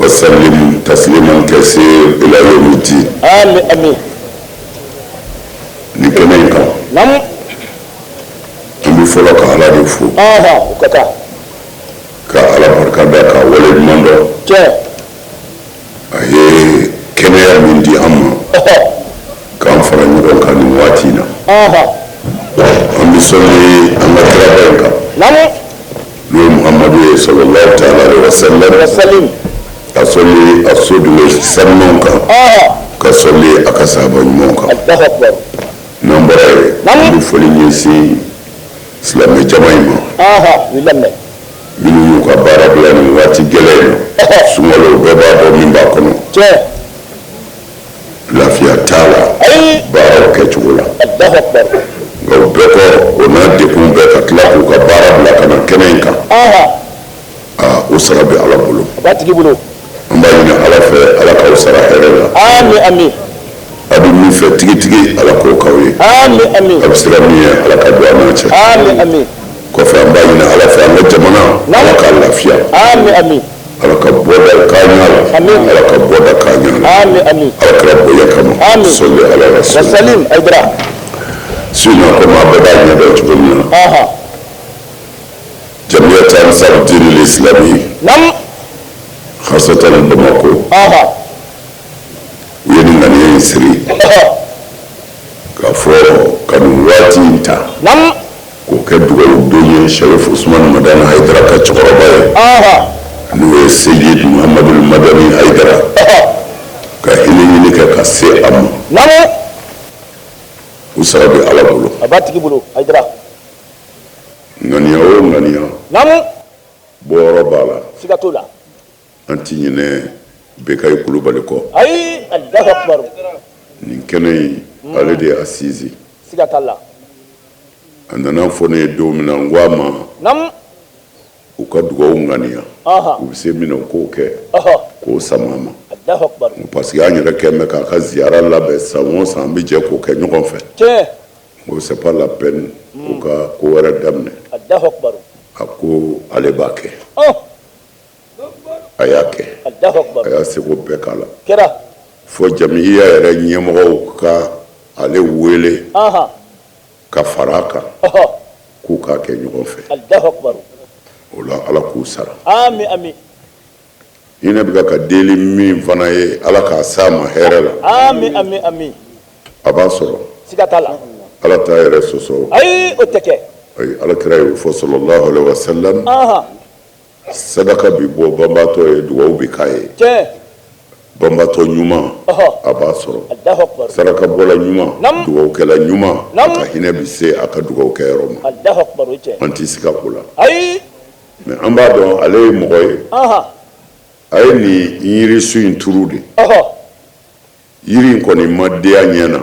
وسلم تسليما كثير إلى يوم الدين. Amin, amin. Nin kɛnɛ in kan, an bɛ fɔlɔ ka Ala de fo, O ka kan. ka Ala barika da, ka wale ɲuman dɔn. A ye kɛnɛya min di an ma k'an fara ɲɔgɔn kan nin waati in na, an bɛ sɔli an ka kiraba in kan, n'o ye Muhamadu ye, sallallahu ta'ala alaihi wa sallam, Wasalim. ka sɔli a soden sanumanw kan, ka sɔli a ka sahaba ɲumanw kan. Allahu akbar. N'an bɔra yen, an bɛ foli ɲɛsin silamɛ jama in ma, U lamɛn. minnu y'u ka baara bila nin waati gɛlɛn in na. Sunkalo, bɛɛ b'a dɔn min b'a kɔnɔ. Lafiya t'a la baaraw kɛcogo la. Allahu akbar. Nka o bɛɛ kɔ, o n'a dekun bɛɛ, ka tila k'u ka baara bila ka na kɛnɛ in kan, aa, o sara bɛ Ala bolo. A b'a tigi bolo. An b'a ɲini Ala fɛ, Ala k'aw sara hɛrɛ la. Amin, amin. A bɛ min fɛ tigitigi, Ala k'o k'aw ye. Amin, amin. A bɛ siran min ye, Ala ka don an n'a cɛ. Amin, amin. Kɔfɛ, an b'a ɲini Ala fɛ, an ka jamana, Ala k'a lafiya. Amin, amin. Ala ka bɔda k'a ɲɛ la. Amin. Ala ka bɔda k'a ɲɛ la. Amin, amin. Ala kɛra bonya kama. Amin. Sɔli ala rasul. Wasalim Aydara. Sinon, komi a bɛɛ b'a ɲɛdɔn cogo min na, Jamiyat Ansar Din Islami, khasatan Bamako, u ye nin ŋaniya in siri k'a fɔ ka nin waati in ta k'o kɛ dugawu don ye Sharif Usman Madani Haidara ka cɛkɔrɔba ye, n'o ye Seyid Muhamadu Madani Haidara, ka hinɛ ɲini kɛ ka se a ma. U sara bɛ Ala bolo. A b'a tigi bolo Aydara. Ŋaniya o ŋaniya, bɔyɔrɔ b'a la. Siga t'o la. An ti ɲinɛ Bekayi Kulubali kɔ. Ayi, Allahu akbar. Nin kɛnɛ in, ale de y'a sinsin. Siga t'a la. A nana fɔ ne ye don min na, n ko a ma u ka dugawu ŋaniya, u bɛ se min na, u k'o kɛ, k'o sama a ma, Allahu akbar. parce que an yɛrɛ kɛn bɛ k'a ka ziyara labɛn san o san, an bɛ jɛ k'o kɛ ɲɔgɔn fɛ. N ko c'est pas la peine u ka ko wɛrɛ daminɛ. Allahu akbar. A ko ale b'a kɛ. A y'a kɛ. Allahu akbar. A y'a seko bɛɛ k'a la, fo jamiya yɛrɛ ɲɛmɔgɔw ka ale wele ka fara a kan, k'u k'a kɛ ɲɔgɔn fɛ. Allahu akbar. O la, Ala k'u sara. Amin, amin. Hinɛ bɛ ka deli min fana ye, Ala k'a s'a ma hɛrɛ la. Amin, amin, amin. A b'a sɔrɔ. Siga t'a la. Ala t'a yɛrɛ sɔsɔ. Ayi, o tɛ kɛ. Ayi, Ala kira y'o fɔ, sallallahu alaihi wa sallam, sadaka bi bɔ banbaatɔ ye, dugawu bi k'a ye. Banbaatɔ ɲuman, a b'a sɔrɔ. Allahu akbar. Saraka bɔla ɲuman, dugawukɛla ɲuman, a ka hinɛ bi se a ka dugawu kɛyɔrɔ ma. Allahu akbar, o tiɲɛ. An t'i siga ko la. Ayi. Mais an b'a dɔn ale ye mɔgɔ ye, a ye nin yirisun in turu de. Yiri in kɔni ma den a ɲɛ na,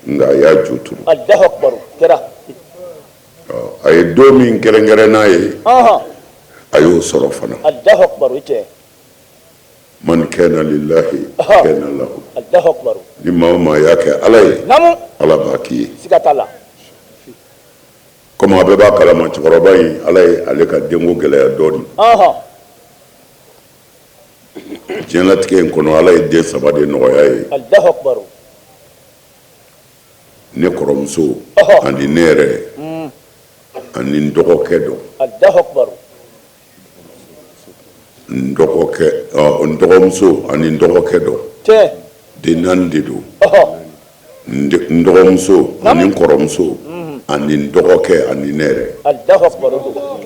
nka a y'a ju turu. Allahu akbar, kɛra. A ye don min kɛrɛnkɛrɛn n'a ye, a y'o sɔrɔ fana. Allahu akbar, o tiɲɛ. Man kana lillahi kana lahu. Allahu akbar. Ni maa o maa y'a kɛ Ala ye, Ala b'a k'i ye. Siga t'a la. Komi a bɛɛ b'a kalama, cɛkɔrɔba in, Ala ye ale ka denko gɛlɛya dɔɔnin. Diɲɛlatigɛ in kɔnɔ, Ala ye den saba de nɔgɔya ye. Allahu akbar. Ne kɔrɔmuso ani ne yɛrɛ ani n dɔgɔkɛ dɔ. Allahu akbar. N dɔgɔkɛ, n dɔgɔmuso ani n dɔgɔkɛ dɔ. Den naani de don. N dɔgɔmuso ani n kɔrɔmuso ani n dɔgɔkɛ ani ne yɛrɛ. Allahu akbar, o don.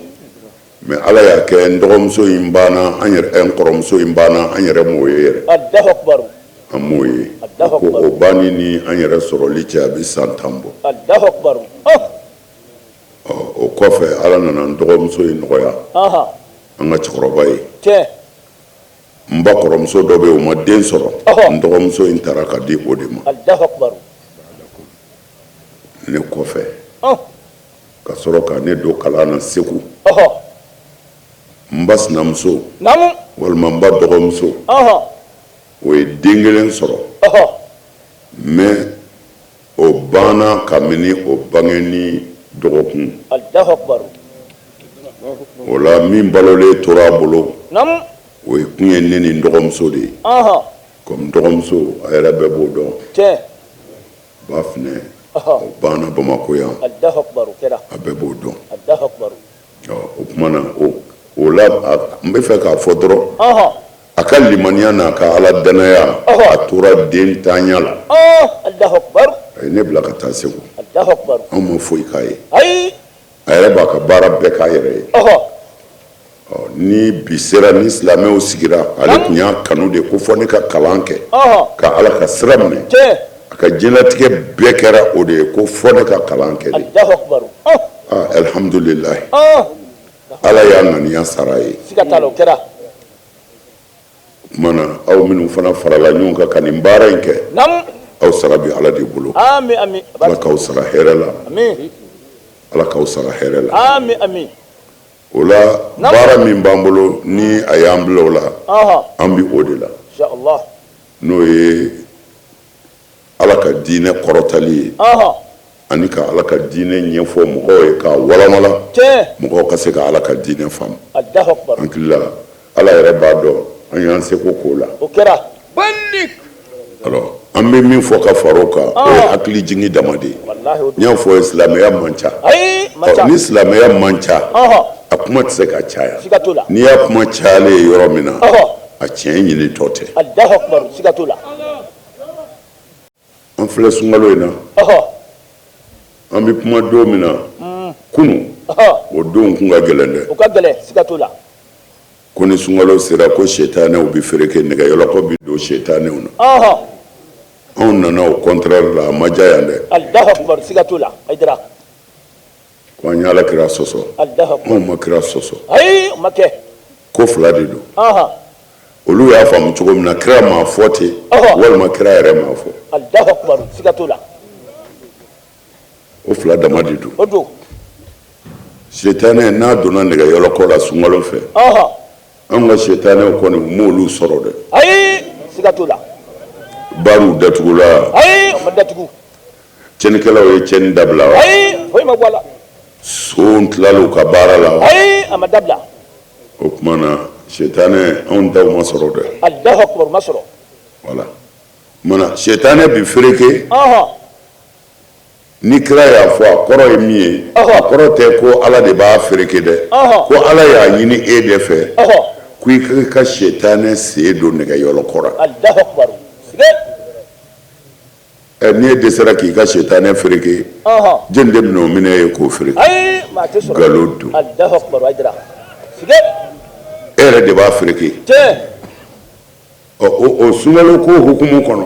Mais Ala y'a kɛ, n dɔgɔmuso in banna an yɛrɛ, n kɔrɔmuso in banna, an yɛrɛ m'o ye yɛrɛ. Allahu akbar. An m'o ye. Ko o banni ni an yɛrɛ sɔrɔli cɛ, a bɛ san 10 bɔ. Allahu akbar. Ɔ, o kɔfɛ, Ala nana n dɔgɔmuso in nɔgɔya, an ka cɛkɔrɔba ye. N ba kɔrɔmuso dɔ bɛ yen, o ma den sɔrɔ. N dɔgɔmuso in taara ka di o de ma. Allahu akbar. Ne kɔfɛ, ka sɔrɔ ka ne don kalan na Segu. N ba sinamuso, walima n ba dɔgɔmuso, o ye den kelen sɔrɔ, mais o banna kabini o bange ni dɔgɔkun. Allahu akbar. O la, min balolen tora a bolo. O ye kun ye ne ni n dɔgɔmuso de ye. Comme n dɔgɔmuso, a yɛrɛ bɛɛ b'o dɔn. Bafunɛ, o banna Bamakɔ yan. A bɛɛ b'o dɔn. O tuma na, o la, n bɛ fɛ k'a fɔ dɔrɔn, a ka limaniya n'a ka ala danaya, a tora den tanya la. A ye ne bila ka taa Segu. Anw ma foyi k'a ye. A yɛrɛ b'a ka baara bɛɛ k'a yɛrɛ ye. Ni bi sera, ni silamɛw sigira, ale tun y'a kanu de ko fɔ ne ka kalan kɛ ka ala ka sira minɛ. A ka diɲɛlatigɛ bɛɛ kɛra o de ye, ko fɔ ne ka kalan kɛ de. Alhamdulilayi, ala y'a ŋaniya sara ye. O tuma na, aw minnu fana farala ɲɔgɔn kan ka nin baara in kɛ, aw sara bɛ ala de bolo. Ala k'aw sara hɛrɛ la, ala k'aw sara hɛrɛ la. O la, baara min b'an bolo, ni a y'an bila o la, an bɛ o de la, n'o ye ala ka diinɛ kɔrɔtali ye ani ka ala ka diinɛ ɲɛfɔ mɔgɔw ye, k'a walawala, mɔgɔw ka se ka ala ka diinɛ faamu. An hakili la, ala yɛrɛ b'a dɔn an y'an seko k'o la. Alors, an bɛ min fɔ ka fara o kan, o ye hakili jigin dama de ye. N y'a fɔ, silamɛya man ca. Ni silamɛya man ca, a kuma tɛ se ka caya. N'i y'a kuma cayalen ye yɔrɔ min na, a tiɲɛ ɲini tɔ tɛ. An filɛ sunkalo in na, an bɛ kuma don min na, kunun o don kun ka gɛlɛn dɛ. O ka gɛlɛn, siga t'o la. Ko ni sunkalo sera, ko sitanɛw bɛ fereke, nɛgɛyɔlɔkɔ bɛ don sitanɛw na. Anw nana o contraire la, a ma diya yan dɛ. Alahu akubar, siga t'o la, Hayidara. Ko an ye ala kira sɔsɔ. Anw ma kira sɔsɔ. Ayi, o ma kɛ. Ko fila de don. Olu y'a faamu cogo min na, kira m'a fɔ ten, walima kira yɛrɛ m'a fɔ. Alahu akubar, siga t'o la. O fila dama de don. O don. Sitanɛ n'a donna nɛgɛyɔlɔkɔ la sunkalo fɛ, anw ka sitanɛw kɔni, u m'olu sɔrɔ dɛ. Ayi, siga t'o la. Bariw datugula? Ayi, o ma datugu. Tiɲɛnikɛlaw ye tiɲɛni dabila wa? Ayi, foyi ma bɔ a la. Sonw tilala u ka baara la wa? Ayi, a ma dabila. O tuma na, sitanɛ, anw taw ma sɔrɔ dɛ. Alahu akubar, ma sɔrɔ. Voilà, mana sitanɛ bi fereke. Ni kira y'a fɔ, a kɔrɔ ye min ye, a kɔrɔ tɛ ko ala de b'a fereke dɛ, ko ala y'a ɲini e de fɛ ko i ka ka sitanɛ sen don nɛgɛyɔlɔkɔ la. Ɛ, n'i e dɛsɛra k'i ka sitanɛ fereke, jɔni de bɛna o minɛ ye k'o fereke? Nkalon don. E yɛrɛ de b'a fereke. Ɔ, o sunkalo ko hukumu kɔnɔ,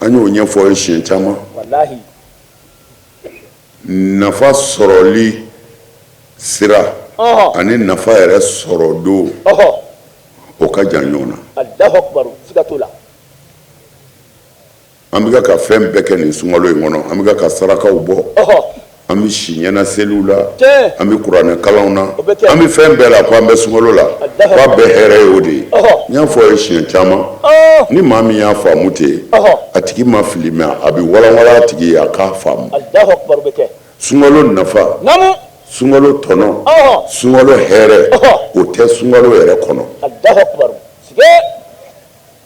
an y'o ɲɛfɔ ye siɲɛ caman. Nafa sɔrɔli sira ani nafa yɛrɛ sɔrɔ don, o ka jan ɲɔgɔn na. An bɛ ka fɛn bɛɛ kɛ nin sunkalo in kɔnɔ. An bɛ ka sarakaw bɔ, an bɛ si ɲɛna seliw la, an bɛ kuranɛ kalanw na, an bɛ fɛn bɛɛ la, ko an bɛ sunkalo la, k'a bɛɛ hɛrɛ ye o de ye. N y'a fɔ ye siɲɛ caman, ni maa min y'a faamu ten, a tigi ma fili, mais a bɛ walanwalan a tigi ye a k'a faamu. Sunkalo nafa, sunkalo tɔnɔ, sunkalo hɛrɛ, o tɛ sunkalo yɛrɛ kɔnɔ.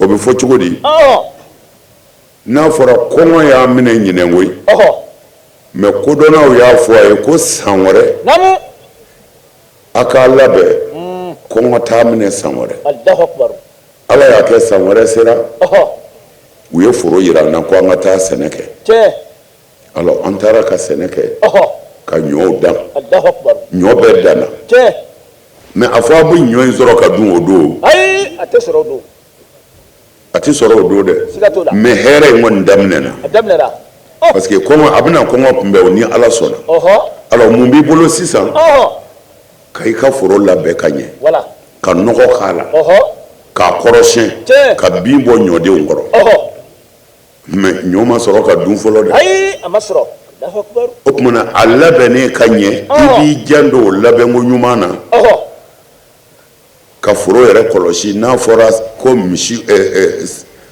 O bɛ fɔ cogo di? N'a fɔra kɔngɔ y'a minɛ ɲinɛ koyi, mais kodɔnnaw y'a fɔ a ye ko san wɛrɛ a k'a labɛn, kɔngɔ t'a minɛ san wɛrɛ. Ala y'a kɛ san wɛrɛ sera, u ye foro jira an na ko an ka taa sɛnɛ kɛ. Alors, an taara ka sɛnɛ kɛ, ka ɲɔw dan, ɲɔ bɛɛ danna. Mais a fɔ a bɛ ɲɔ in sɔrɔ ka dun o don? Ayi, a tɛ sɔrɔ o don. A tɛ sɔrɔ o don dɛ, mais hɛrɛ in kɔni daminɛna, parce que kɔngɔ, a bɛna kɔngɔ kunbɛn o, ni ala sɔnna. Alors, mun b'i bolo sisan? Ka i ka foro labɛn ka ɲɛ, ka nɔgɔ k'a la, k'a kɔrɔsiyɛn, ka bin bɔ ɲɔdenw kɔrɔ. Mais ɲɔ ma sɔrɔ ka dun fɔlɔ dɛ. Ayi, a ma sɔrɔ. O tuma na, a labɛnnen ka ɲɛ, i b'i janto o labɛnko ɲuman na, ka foro yɛrɛ kɔlɔsi. N'a fɔra ko misi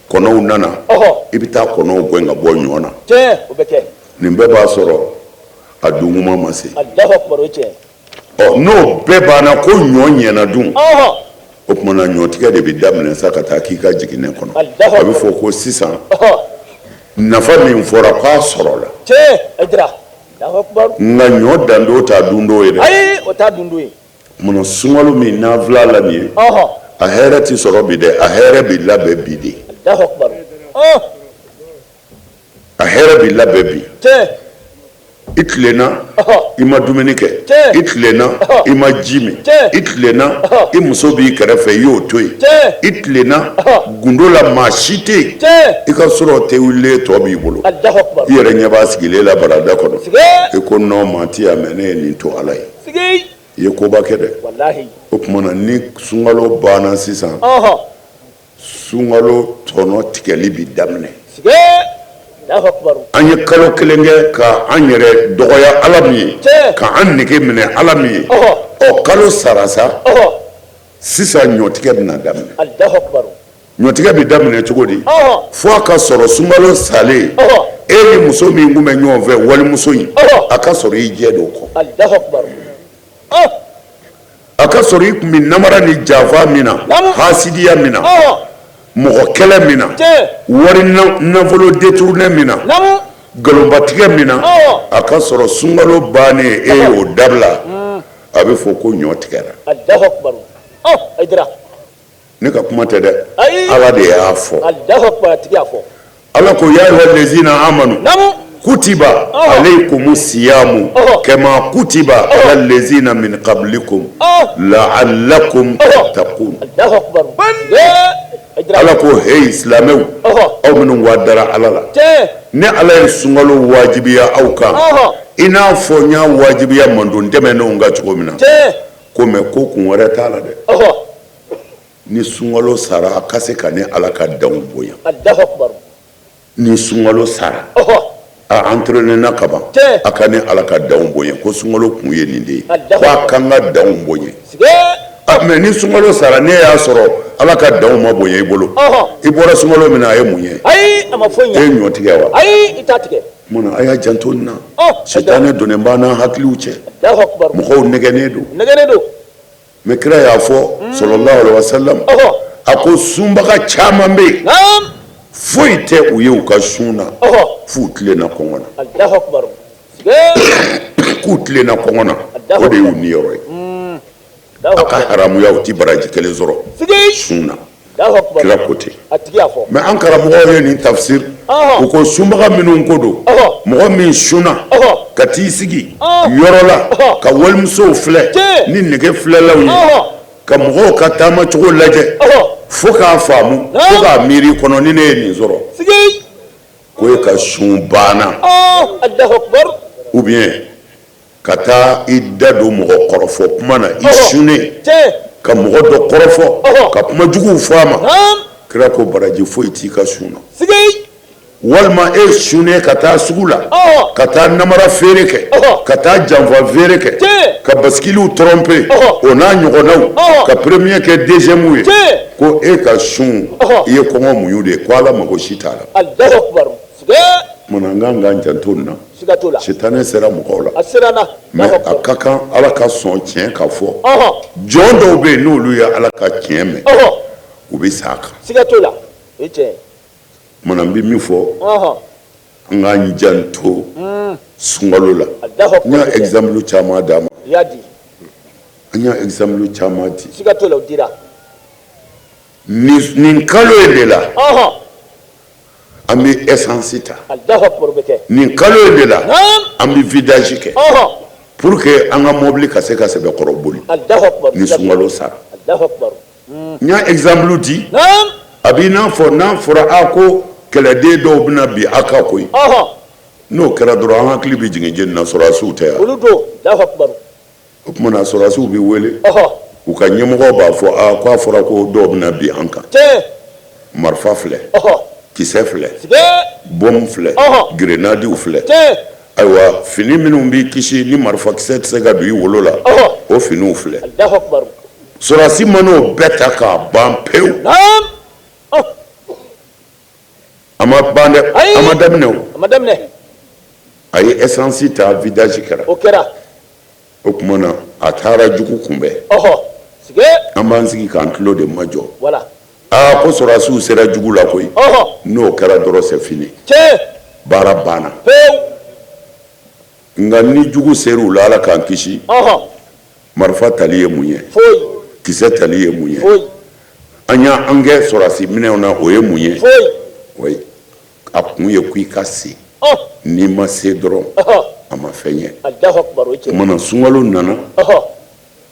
kɔnɔw nana, i bɛ taa kɔnɔw gɛn ka bɔ ɲɔ na. Nin bɛɛ b'a sɔrɔ a dunkuma ma se. Ɔ, n'o bɛɛ banna ko ɲɔ ɲɛna dun, o tuma na ɲɔtigɛ de bɛ daminɛ sa ka taa k'i ka jiginɛ kɔnɔ. A bɛ fɔ ko sisan nafa min fɔra k'a sɔrɔla. Nka ɲɔ dandon t'a dundon ye dɛ. Ayi, o t'a dundon ye. Munna sunkalo min n'an filɛ a la nin ye, a hɛrɛ tɛ sɔrɔ bi dɛ, a hɛrɛ bɛ labɛn bi de. A hɛrɛ bɛ labɛn bi. I tilenna, i ma dumuni kɛ, i tilenna, i ma ji min, i tilenna, i muso b'i kɛrɛfɛ, i y'o to yen, i tilenna gundo la, maa si tɛ yen, i ka sɔrɔ te wulilen tɔ b'i bolo, i yɛrɛ ɲɛ b'a sigilen la barada kɔnɔ, i ko non, maa tɛ yan, mais ne ye nin to Ala ye. I ye koba kɛ dɛ. O tuma na ni sunkalo banna sisan, sunkalo tɔnɔ tigɛli bɛ daminɛ. An ye kalo kelen kɛ ka an yɛrɛ dɔgɔya Ala min ye, ka an nege minɛ Ala min ye, ɔ kalo sara sa, sisan ɲɔtigɛ bɛna daminɛ. Ɲɔtigɛ bɛ daminɛ cogo di? Fo a ka sɔrɔ sunkalo salen, e ni muso min tun bɛ ɲɔgɔn fɛ, walimuso in, a ka sɔrɔ i jɛ don kɔ, a ka sɔrɔ i tun bɛ namara ni janfa min na, hasidiya min na, mɔgɔ kɛlɛ min na, wari nafolo détourné min na, nkalonbatigɛ min na, a ka sɔrɔ sunkalo bannen e y'o dabila. A bɛ fɔ ko ɲɔ tigɛra. Ne ka kuma tɛ dɛ, Ala de y'a fɔ. Ala ko ya ayuha lezina amanu kutiba alaykumu siyamu kama kutiba ala lezina min qablikum la'allakum tattaqun. Ala ko hey silamɛw, aw minnu wa dara Ala la, ne Ala ye sunkalo wajibiya aw kan i n'a fɔ n y'a wajibiya mantɔn tɛmɛnenw kan cogo min na. Ko mais ko kun wɛrɛ t'a la dɛ, ni sunkalo sara, a ka se ka ne Ala ka danw bonya. Ni sunkalo sara, a entraîné na kaban, a ka ne Ala ka danw bonya. Ko sunkalo kun ye nin de ye, ko a kan ka danw bonya. Mais ni sunkalo sara, ne y'a sɔrɔ Ala ka danw ma bonya i bolo, i bɔra sunkalo min na, a ye mun ye? E ɲɔ tigɛ wa? Ayi, i t'a tigɛ. Munna a y'a janto nin na? Sitanɛ donnen b'an n'an hakiliw cɛ, mɔgɔw nɛgɛnnen don. Mais kira y'a fɔ sallallahu alaihi wasallam, a ko sunbaga caman bɛ yen, foyi tɛ u ye u ka sun na f'u tilenna kɔngɔ na. K'u tilenna kɔngɔ na, o de y'u niyɔrɔ ye. A ka haramuya, u tɛ baraji kelen sɔrɔ sun na. Kira ko ten. Mais an karamɔgɔw ye nin tafsir, u ko sunbaga minnu ko don, mɔgɔ min sunna ka t'i sigi yɔrɔ la ka walimusow filɛ ni nege filɛlaw ye, ka mɔgɔw ka taamacogo lajɛ fo k'a faamu, fo k'a miiri kɔnɔ, ni ne ye nin sɔrɔ, ko e ka sun banna. Ou bien ka taa i da don mɔgɔ kɔrɔfɔ kuma na, i sunnen ka mɔgɔ dɔ kɔrɔfɔ, ka kuma juguw fɔ a ma, kira ko baraji foyi t'i ka sun na. Walima e sunnen ka taa sugu la ka taa namara feere kɛ, ka taa janfa feere kɛ, ka basikiliw tromper, o n'a ɲɔgɔnnaw, ka premier kɛ deuxième ye, ko e ka sun, i ye kɔngɔ muɲu de ye, ko Ala mago si t'a la. Munna an kan k'an janto nin na? Siga t'o la. Sitanɛ sera mɔgɔw la. A sera n na. Mais a ka kan Ala ka sɔn tiɲɛ ka fɔ. Jɔn dɔw bɛ yen, n'olu ye Ala ka tiɲɛ mɛn, u bɛ sa a kan. Siga t'o la, o ye tiɲɛ ye. Munna n bɛ min fɔ, an k'an janto sunkalo la. N y'a exemple caman d'a ma. I y'a di. An y'a exemple caman di. Siga t'o la, o dira. Nin kalo in de la, an bɛ essence ta. Nin kalo in de la, an bɛ vidange kɛ pour que an ka mobili ka se ka sɛbɛkɔrɔ boli ni sunkalo sara. N y'a exemple di, a b'i n'a fɔ n'a fɔra a ko kɛlɛden dɔw bɛna bin aw kan koyi. N'o kɛra dɔrɔn, an hakili bɛ jigin jɔni na? Sɔrɔdasiw tɛ yan? O tuma na sɔrɔdasiw bɛ wele, u ka ɲɛmɔgɔ b'a fɔ aa k'a fɔra ko dɔw bɛna bin an kan, marifa filɛ, kisɛ filɛ, bɔmu filɛ, grenadiw filɛ. Ayiwa, fini minnu b'i kisi ni marifakisɛ tɛ se ka don i wolo la, o finiw filɛ. Sɔrɔdasi man'o bɛɛ ta k'a ban pewu, a ma ban dɛ, a ma daminɛ o, a ma daminɛ. A ye essence ta, vidange kɛra, o kɛra. O tuma na a taara jugu kunbɛn. An b'an sigi k'an tulo de majɔ. Aa, ko sɔrɔdasiw sera jugu la koyi. N'o kɛra dɔrɔn, c'est fini, baara banna. Nka ni jugu sera u la, Ala k'an kisi, marifa tali ye mun ye? Kisɛ tali ye mun ye? An y'an kɛ sɔrɔdasi minɛnw na, o ye mun ye? Oui, a kun ye ko i ka se. N'i ma se dɔrɔn, a ma fɛn ye. O na sunkalo nana,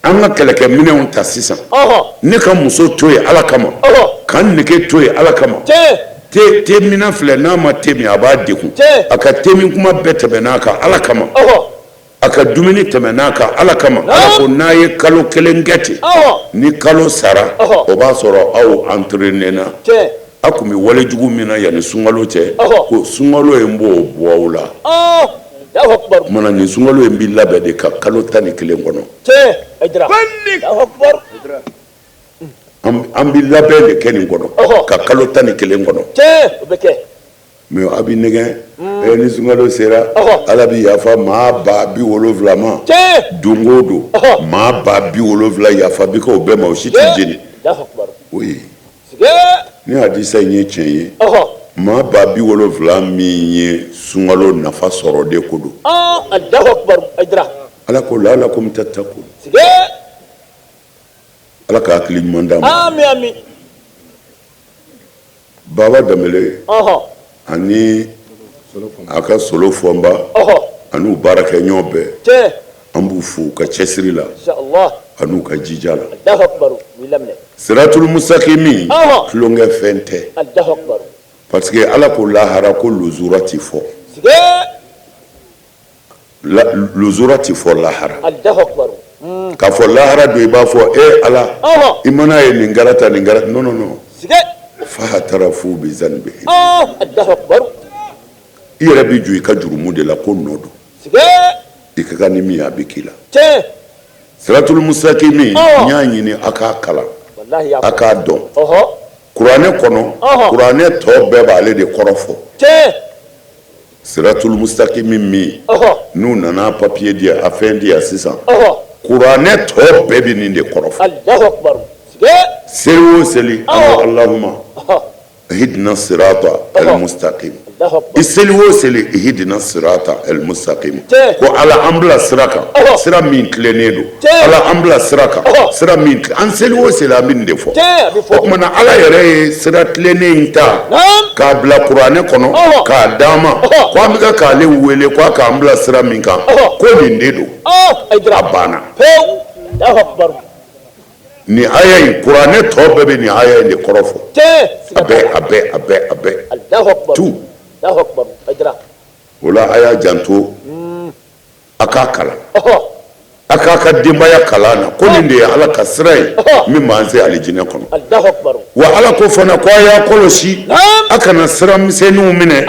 an ka kɛlɛkɛminɛnw ta sisan. Ne ka muso to yen Ala kama, ka n nege to yen Ala kama. Te mina filɛ, n'a ma te min, a b'a degun. A ka te min kuma bɛɛ tɛmɛ n'a kan Ala kama. A ka dumuni tɛmɛ n'a kan Ala kama. Ala ko n'a ye kalo kelen kɛ ten, ni kalo sara, o b'a sɔrɔ aw entraîné na. Aw tun bɛ walejugu min na yanni sunkalo cɛ, ko sunkalo in b'o bɔ aw la. O tuma na nin sunkalo in bɛ labɛn de ka kalo 11 kɔnɔ. An bɛ labɛn de kɛ nin kɔnɔ ka kalo 11 kɔnɔ. Mais a bɛ nɛgɛn ni sunkalo sera, Ala bɛ yafa maa 70,000 ma don o don. Maa 70,000 yafa bɛ kɛ o bɛɛ ma, o si tɛ jeni. Oui, ni hadisa in ye tiɲɛ ye, maa 70,000 min ye sunkalo nafa sɔrɔ de ko don. Ala ko la'allakum tattaqun. Ala ka hakili ɲuman d'an ma. Baba Danbele ani a ka solo fɔnba an'u baarakɛɲɔgɔn bɛɛ, an b'u fo u ka cɛsiri la an'u ka jija la. Siratul mustakimi, tulonkɛ fɛn tɛ, parce que Ala ko lahara ko luzura ti fɔ, luzura ti fɔ lahara. K'a fɔ lahara don, i b'a fɔ e Ala, i mana ye nin kɛra tan, nin kɛra, non non non. Fa'atarafu bi zanbihim, i yɛrɛ b'i jɔ i ka jurumu de la ko nɔ don. I ka kan ni min ye, a bɛ k'i la. Siratul mustakimi, n y'a ɲini a k'a kalan, a k'a dɔn. Kuranɛ kɔnɔ, kuranɛ tɔ bɛɛ b'ale de kɔrɔ fɔ. Siratul mustakimi min n'u nana papiye di, a fɛn di yan sisan, kuranɛ tɔ bɛɛ bɛ nin de kɔrɔ fɔ. Seli o seli, Allahumma ihdina sirata al-mustaqim. I seli o seli, ihdina sirata al-mustaqim, ko Ala an bila sira kan, sira min tilennen don. Ala an bila sira kan, sira min, an seli o seli, an bɛ nin de fɔ. O tuma na Ala yɛrɛ ye sira tilennen in ta k'a bila kuranɛ kɔnɔ k'a d'an ma, ko an bɛ ka k'ale wele ko a k'an bila sira min kan, ko nin de don. A banna. Nin aya in, kuranɛ tɔ bɛɛ bɛ nin aya in de kɔrɔ fɔ. A bɛɛ, a bɛɛ, a bɛɛ, a bɛɛ, tout. O la a y'a janto, a k'a kalan, a k'a ka denbaya kalan na ko nin de ye Ala ka sira ye min b'an se alijinɛ kɔnɔ. Wa Ala ko fana ko a y'a kɔlɔsi, a kana sira misɛnninw minɛ,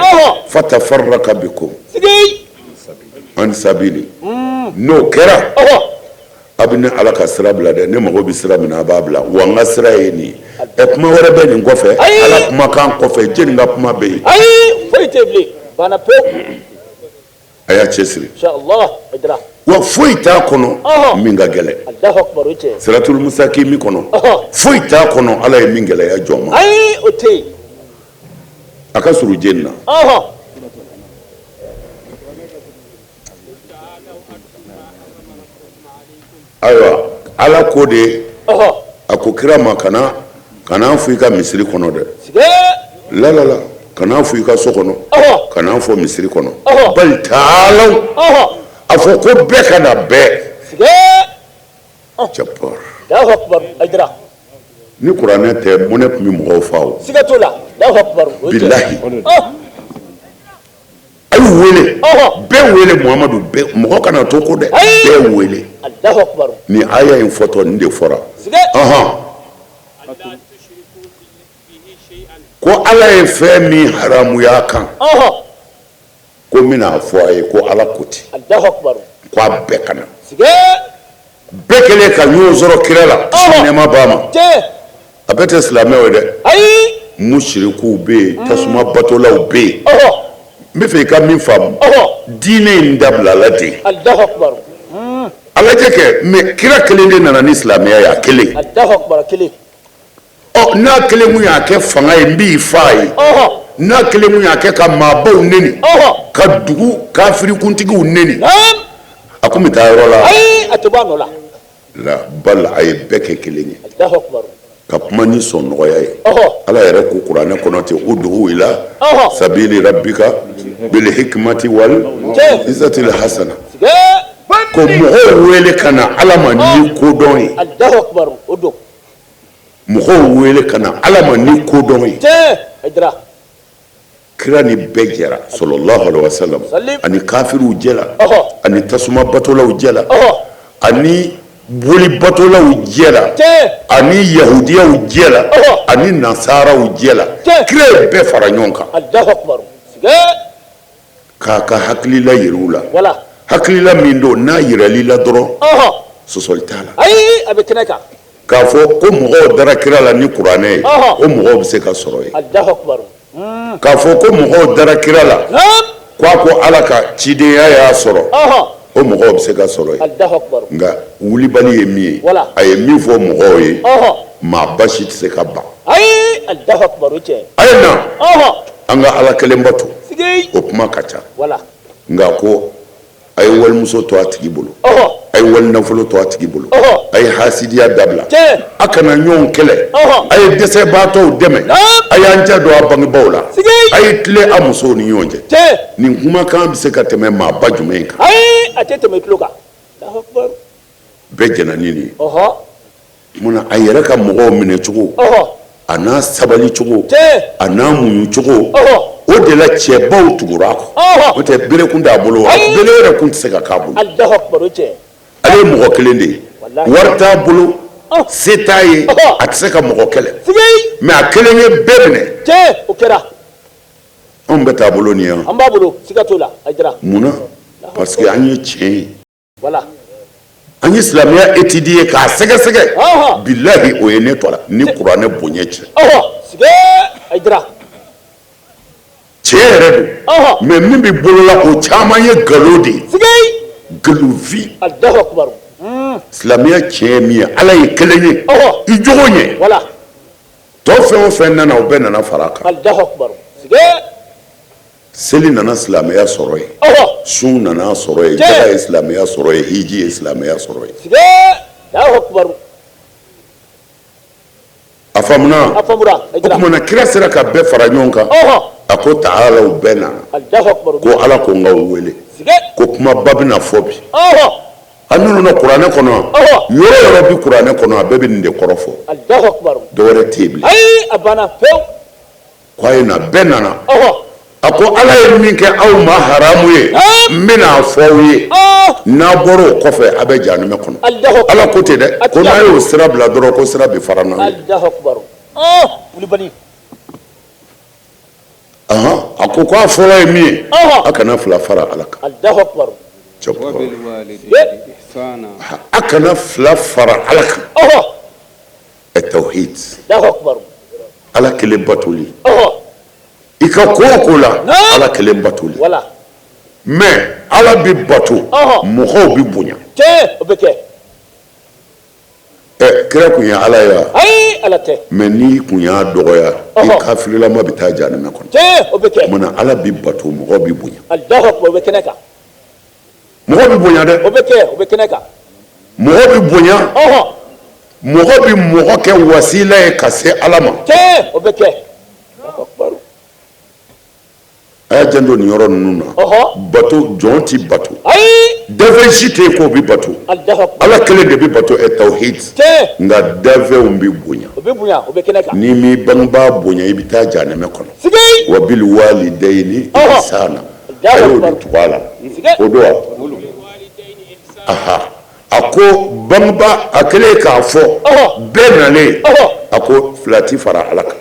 fatafarraka bikum an sabili. N'o kɛra, a bɛ ne Ala ka sira bila dɛ. Ne mago bɛ sira min na, a b'a bila. Wa n ka sira ye nin ye. Ɛ, kuma wɛrɛ bɛ nin kɔfɛ? Ala kumakan kɔfɛ, jɛni ka kuma bɛ yen? Ayi, foyi tɛ bilen, banna pewu. A y'a cɛsiri. Wa foyi t'a kɔnɔ min ka gɛlɛn. Siratul mustakimi kɔnɔ, foyi t'a kɔnɔ Ala ye min gɛlɛya jɔn ma. Ayi, o tɛ yen. A ka surun jeni na. Ayiwa, Ala ko de, a ko kira ma, kana kana fɔ i ka misiri kɔnɔ dɛ, la la la, kana fɔ i ka so kɔnɔ, kana fɔ misiri kɔnɔ, bali taalaw, a fɔ ko bɛɛ ka na bɛɛ. Jabbar, ni kuranɛ tɛ, mɔnɛ tun bɛ mɔgɔw fa o. Siga t'o la. Bilahi, a y'u wele, bɛɛ wele, Muhamadu, bɛɛ, mɔgɔ kana to ko dɛ, bɛɛ wele. Nin aya in fɔtɔ, nin de fɔra. Ko Ala ye fɛn min haramuya kan, ko n bɛna a fɔ a ye ko Ala ko ten, ko a bɛɛ ka na. Bɛɛ kɛlen ka ɲɔgɔn sɔrɔ kira la, kisi ni nɛɛma b'a ma. A bɛɛ tɛ silamɛw ye dɛ, musirikuw bɛ yen, tasuma batolaw bɛ yen. N bɛ fɛ i ka min faamu, diinɛ in dabilala de. A lajɛ kɛ, mais kira kelen de nana ni silamɛya ye, a kelen. Alahu akbar, kelen. Ɔ, n'a kelen kun y'a kɛ fanga ye, n b'i faa ye. N'a kelen kun y'a kɛ ka maabaw neni, ka dugu kafirikuntigiw neni, a kun bɛ taa yɔrɔ la? Ayi, a tɛ bɔ a nɔ la. La bal, a ye bɛɛ kɛ kelen ye. Alahu akbar. Ka kuma ni sɔn nɔgɔya ye. Ala yɛrɛ ko kuranɛ kɔnɔ ten: udu ila sabili rabbika bil hikmati wal izatil hasana. Ko mɔgɔw wele ka na Ala ma ni kodɔn ye. Alahu akbar, o don. Mɔgɔw wele ka na Ala ma ni kodɔn ye. Tiɲɛ, Hayidara. Kira ni bɛɛ jɛra, sallallahu alaihi wasallam. Ani kafiriw jɛla, ani tasuma batolaw jɛla, ani boli batolaw jɛla, ani yahudiyaw jɛla, ani nasaraw jɛla. Kira ye bɛɛ fara ɲɔgɔn kan Alahu akbar, k'a ka hakilila yir'u la. Hakilila min don, n'a yiral'i la dɔrɔn, sɔsɔli t'a la. Ayi, a bɛ kɛnɛ kan. K'a fɔ ko mɔgɔw dara kira la ni kuranɛ ye, o mɔgɔw bɛ se ka sɔrɔ yen. Alahu akbar. K'a fɔ ko mɔgɔw dara kira la k'a ko Ala ka cidenya y'a sɔrɔ, o mɔgɔw bɛ se ka sɔrɔ yen. Alahu akbar. Nka wulibali ye min ye, a ye min fɔ mɔgɔw ye, maa ba si tɛ se ka ban. Ayi, Alahu akbar, o tiɲɛ. A ye na an ka Ala kelen bato, o kuma ka ca. Nka ko a ye walimuso to a tigi bolo, a ye wali nafolo to a tigi bolo, a ye hasidiya dabila, a kana ɲɔgɔn kɛlɛ, a ye dɛsɛbaatɔw dɛmɛ, a y'an cɛ don a bangebaaw la, a ye tilen a musow ni ɲɔgɔn cɛ. Nin kumakan bɛ se ka tɛmɛ maaba jumɛn kan? Ayi, a tɛ tɛmɛ tulo kan. Bɛɛ jɛnna ni nin ye. Munna a yɛrɛ ka mɔgɔw minɛ cogo, a n'a sabali cogo, a n'a muɲu cogo, o de la cɛbaw tugura a kɔ. O tɛ, bere kun t'a bolo wa, bere yɛrɛ kun tɛ se ka k'a bolo. Ale ye mɔgɔ kelen de ye, wari t'a bolo, se t'a ye, a tɛ se ka mɔgɔ kɛlɛ, mais a kelen ye bɛɛ minɛ. O kɛra. Anw bɛ t'a bolo nin ye. An b'a bolo, siga t'o la, Hayidara. Munna? Parce que an ye tiɲɛ ye. An ye silamɛya étudier k'a sɛgɛsɛgɛ. Bilahi, o ye ne tɔ la ni kuranɛ bonya cɛ. Hayidara. Tiɲɛ yɛrɛ don, mais min bɛ bolo la, o caman ye nkalon de ye, nkalonfin. Alahu akbar. Silamɛya tiɲɛ ye min ye, Ala ye kelen ye, i jogo ɲɛ. Tɔ fɛn o fɛn nana, o bɛɛ nana fara a kan. Alahu akbar. Seli nana silamɛya sɔrɔ yen, sun nana sɔrɔ yen, jaga ye silamɛya sɔrɔ yen, hiji ye silamɛya sɔrɔ yen. Alahu akbar. A faamuna? A faamuna. O tuma na, kira sera ka bɛɛ fara ɲɔgɔn kan. A ko taalaw, bɛɛ nana. Alahu akbar. Ko Ala ko n k'aw wele, ko kumaba bɛna fɔ bi. A ninnu na kuranɛ kɔnɔ, yɔrɔ yɔrɔ bi kuranɛ kɔnɔ, a bɛɛ bɛ nin de kɔrɔ fɔ. Alahu akbar. Dɔwɛrɛ tɛ yen bilen. Ayi, a banna pewu. Ko a ye na, bɛɛ nana. A ko Ala ye min kɛ aw ma haramu ye, n bɛna a fɔ aw ye. N'a bɔra o kɔfɛ, a bɛ jahanamɛ kɔnɔ. Ala ko ten dɛ, ko n'a y'o sira bila dɔrɔn, ko sira bɛ fara n'aw ye. Alahu akbar, wulibali. A ko k'a fɔlɔ ye min ye, a kana fila fara Ala kan. Alahu akbar. A kana fila fara Ala kan. Tawhid. Alahu akbar. Ala kelen batoli. I ka ko o ko la, Ala kelen batoli. Mais Ala bɛ bato, mɔgɔw bɛ bonya. Tiɲɛ, o bɛ kɛ. Ɛ, kira kun ye Ala ye wa? Ayi, Ala tɛ. Mais n'i kun y'a dɔgɔya, i kafirilama bɛ taa jahanamɛ kɔnɔ. Tiɲɛ, o bɛ kɛ. Munna Ala bɛ bato, mɔgɔw bɛ bonya? Alahu akbar, o bɛ kɛnɛ kan. Mɔgɔ bɛ bonya dɛ. O bɛ kɛ, o bɛ kɛnɛ kan. Mɔgɔ bɛ bonya. Mɔgɔ bɛ mɔgɔ kɛ wasila ye ka se Ala ma. Tiɲɛ, o bɛ kɛ. A y'a janto nin yɔrɔ ninnu na. Bato, jɔn ti bato. Ayi. Dafɛn si tɛ yen k'o bɛ bato. Ala kelen de bɛ bato, ɛ tawhid. Nka dafɛnw bɛ bonya. O bɛ bonya, o bɛ kɛnɛ kan. N'i m'i bangebaa bonya, i bɛ taa jahanamɛ kɔnɔ. Wa bil walidayni ihsana. A y'o de tugu a la. O don wa? A ko bangebaa, a kɛlen k'a fɔ bɛɛ nalen, a ko fila ti fara Ala kan.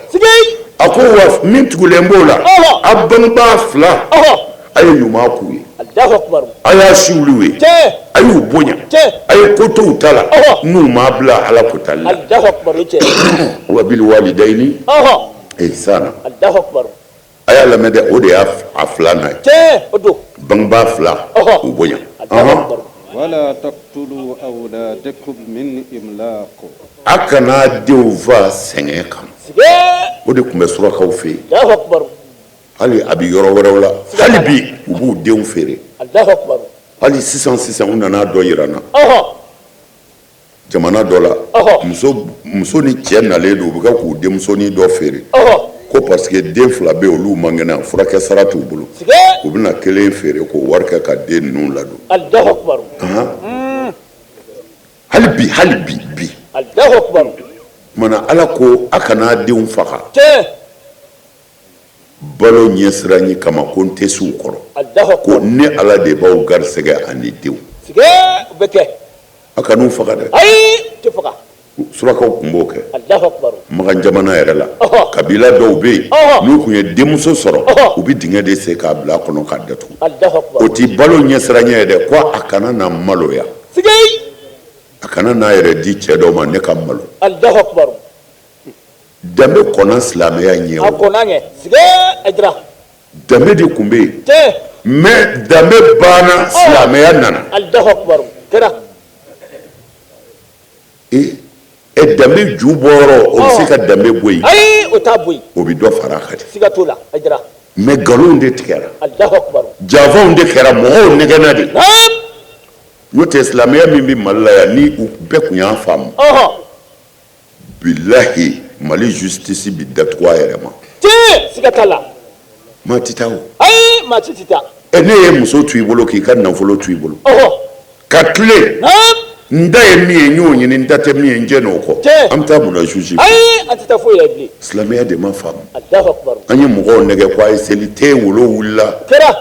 A ko wa min tugulen b'o la, a bangebaa fila, a ye ɲuman k'u ye, a y'a siwili u ye, a y'u bonya, a ye ko to u ta la n'u m'a bila Ala kotali la. Wa bil walidayni ihsana. A y'a lamɛn dɛ, o de y'a filanan ye. Bangebaa fila, u bonya. Wala taqtulu awladakum min imlaq. A kana denw faa sɛgɛn kama. O de tun bɛ surakaw fɛ yen. Allahu akbar. Hali a bɛ yɔrɔ wɛrɛw la, hali bi u b'u denw feere. Allahu akbar. Hali sisan sisan, u nana dɔ yira n na jamana dɔ la, muso muso ni cɛ nalen don, u bɛ kɛ k'u denmusonin dɔ feere, ko parce que den fila bɛ yen, olu man kɛnɛ, furakɛ sara t'u bolo, u bɛna kelen feere k'o wari kɛ ka den ninnu ladon. Allahu akbar. Hali bi, hali bi bi. Allahu akbar. Mana Ala ko a kana denw faga balo ɲɛsiranɲɛ kama, ko n tɛ se u kɔrɔ. Allahu Ko akbar. Ne Ala de b'aw garisɛgɛ ani denw. Sige, o bɛ kɛ. A kan'u faga dɛ. Ayi, tɛ faga. Surakaw tun b'o kɛ. Allahu akbar. Makan jamana yɛrɛ la, kabila dɔw bɛ yen, n'u tun ye denmuso sɔrɔ, u bɛ dingɛ de sen k'a bila a kɔnɔ k'a datugu. Allahu akbar. O ti balo ɲɛsiranɲɛ ye dɛ, ko a kana na maloya, a kana n'a yɛrɛ di cɛ dɔ ma, ne ka malo. Allahu akbar. Danbe kɔnna silamɛya ɲɛ. A O kɔnna ɲɛ, sige, Ayidara. Danbe de tun bɛ yen, mais danbe banna, silamɛya nana. Allahu akbar, kɛra. E e, danbe ju bɔyɔrɔ, o bɛ se ka danbe bɔ yen? Ayi, o t'a bɔ yen. O bɛ dɔ fara a kan de. Siga t'o la, Ayidara. Mais nkalonw de tigɛra, Allahu akbar. janfaw de kɛra, mɔgɔw nɛgɛnna de. N'o tɛ, silamɛya min bɛ Mali la yan, ni u bɛɛ tun y'a faamu, bilahi, Mali justice bi datugu a yɛrɛ ma. Tiɲɛ, siga t'a la. Maa tɛ taa o. Ayi, maa si tɛ taa. Ɛ, ne ye muso to i bolo, k'i ka nafolo to i bolo, ka tilen, n da ye min ye, n y'o ɲini, n da tɛ min ye, n jɛ n'o kɔ. An bɛ taa mun na juge? Ayi, an tɛ taa foyi la bilen. Silamɛya de ma faamu. Allahu akbar. An ye mɔgɔw nɛgɛ ko a ye seli te, wolo wulila, Kɛra.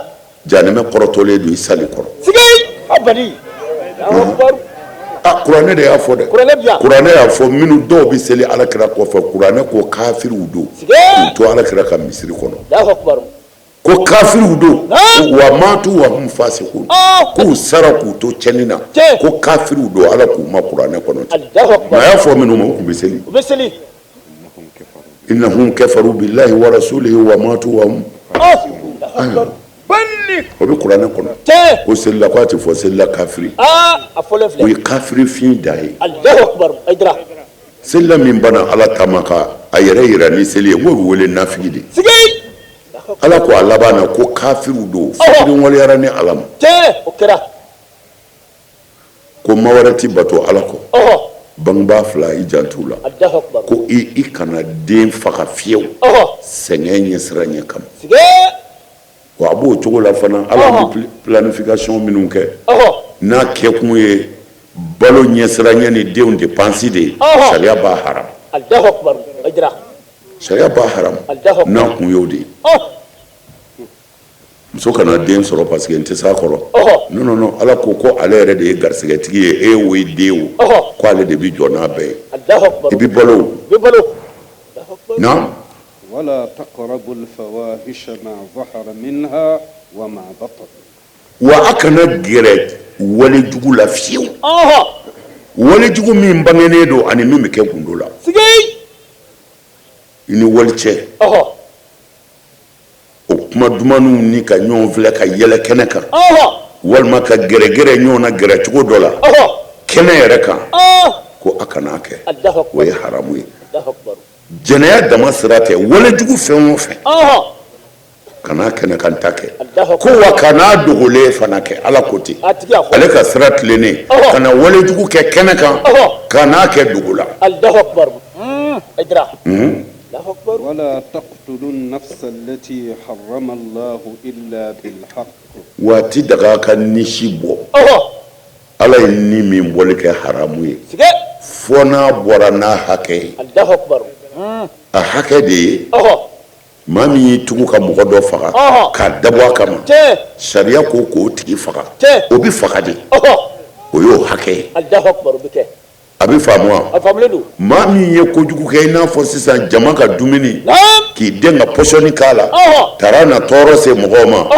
Janɛmɛ kɔrɔtɔlen don i sali kɔrɔ. Sige, a bali, Allahu akbar. Ah, kuranɛ de y'a fɔ dɛ. Kuranɛ bi yan. Kuranɛ y'a fɔ, minnu dɔw bɛ seli Alakira kɔfɛ, kuranɛ ko kafiriw don, k'u to Alakira ka misiri kɔnɔ. Allahu akbar. Ko kafiriw don, wa matu wa hum fasikun, k'u sara k'u to cɛnni na, ko kafiriw don, Ala k'u ma kuranɛ kɔnɔ ten. Allahu akbar. A y'a fɔ minnu ma, u tun bɛ seli. U bɛ seli. Innahum kafaru billahi wa rasulihi wa matu wa hum. Allahu akbar. O bɛ kuranɛ kɔnɔ. Ko selila, ko a tɛ fɔ selila kafiri. Aa, a fɔlen O filɛ. ye kafiri fin da ye. Allahu akbar, Ayidara. Selila min banna Ala ta ma ka a yɛrɛ yira ni seli ye, n k'o bɛ wele nafigi de. Ala ko a laban na ko kafiriw don, fitiri waleyara ni Ala ma. Tiɲɛ, o kɛra. Ko maa wɛrɛ ti bato Ala kɔ, bangebaa fila, i jantu la. Allahu akbar. Ko i kana den faga fiyewu, sɛgɛn ɲɛsiranɲɛ kama. Wa a b'o cogo la fana, Ala bɛ planification minnu kɛ, n'a kɛkun ye balo ɲɛsiranɲɛ ni denw dépense de ye, sariya b'a haram. Allahu akbar, Ayidara. Sariya b'a haram. Allahu akbar. N'a kun y'o de ye, muso kana den sɔrɔ parce que n tɛ s'a kɔrɔ. Non, non, non, Ala ko ko ale yɛrɛ de ye garisɛgɛtigi ye, e wo, i den wo, ko ale de bɛ jɔ n'a bɛɛ ye. Allahu akbar. I bɛ balo o. I bɛ balo. Naam. ولا تقربوا الفواحش ما ظهر منها وما بطن. Wa a kana gɛrɛ walejugu la fiyewu, walejugu min bangenen don ani min bɛ kɛ gundo la. I ni wali cɛ, o kuma dumanw ni ka ɲɔgɔn filɛ ka yɛlɛ kɛnɛ kan, walima ka gɛrɛgɛrɛ ɲɔgɔn na gɛrɛ cogo dɔ la kɛnɛ yɛrɛ kan, ko a kana kɛ. Allahu O akbar. ye haramu ye. Allahu akbar. Jɛnɛya dama sira tɛ, walejugu fɛn o fɛn, kana kɛnɛ kan ta kɛ. Allahu Ko wa kana dogolen fana kɛ, Ala ko ten. A tigi y'a fɔ. Ale ka sira tilennen, kana walejugu kɛ kɛnɛ kan, kana kɛ dogo la. Allahu akbar. Ayidara. Allahu akbar. ولا تقتلوا النفس التي حرم الله إلا بالحق. Wa ti daga ka nisi bɔ, Ala ye ni min bɔli kɛ haramu ye, fɔ n'a bɔra n'a hakɛ ye. Allahu akbar. A hakɛ de ye, maa min y'i tugu ka mɔgɔ dɔ faga k'a dabɔ a kama, sariya ko k'o tigi faga, o bɛ faga de, o y'o hakɛ ye. Allahu akbar, o bɛ kɛ. A bɛ faamu wa? A faamulen don. Maa min ye kojugu kɛ, i n'a fɔ sisan jama ka dumuni, k'i den ka pɔsɔni k'a la, taara na tɔɔrɔ se mɔgɔw ma,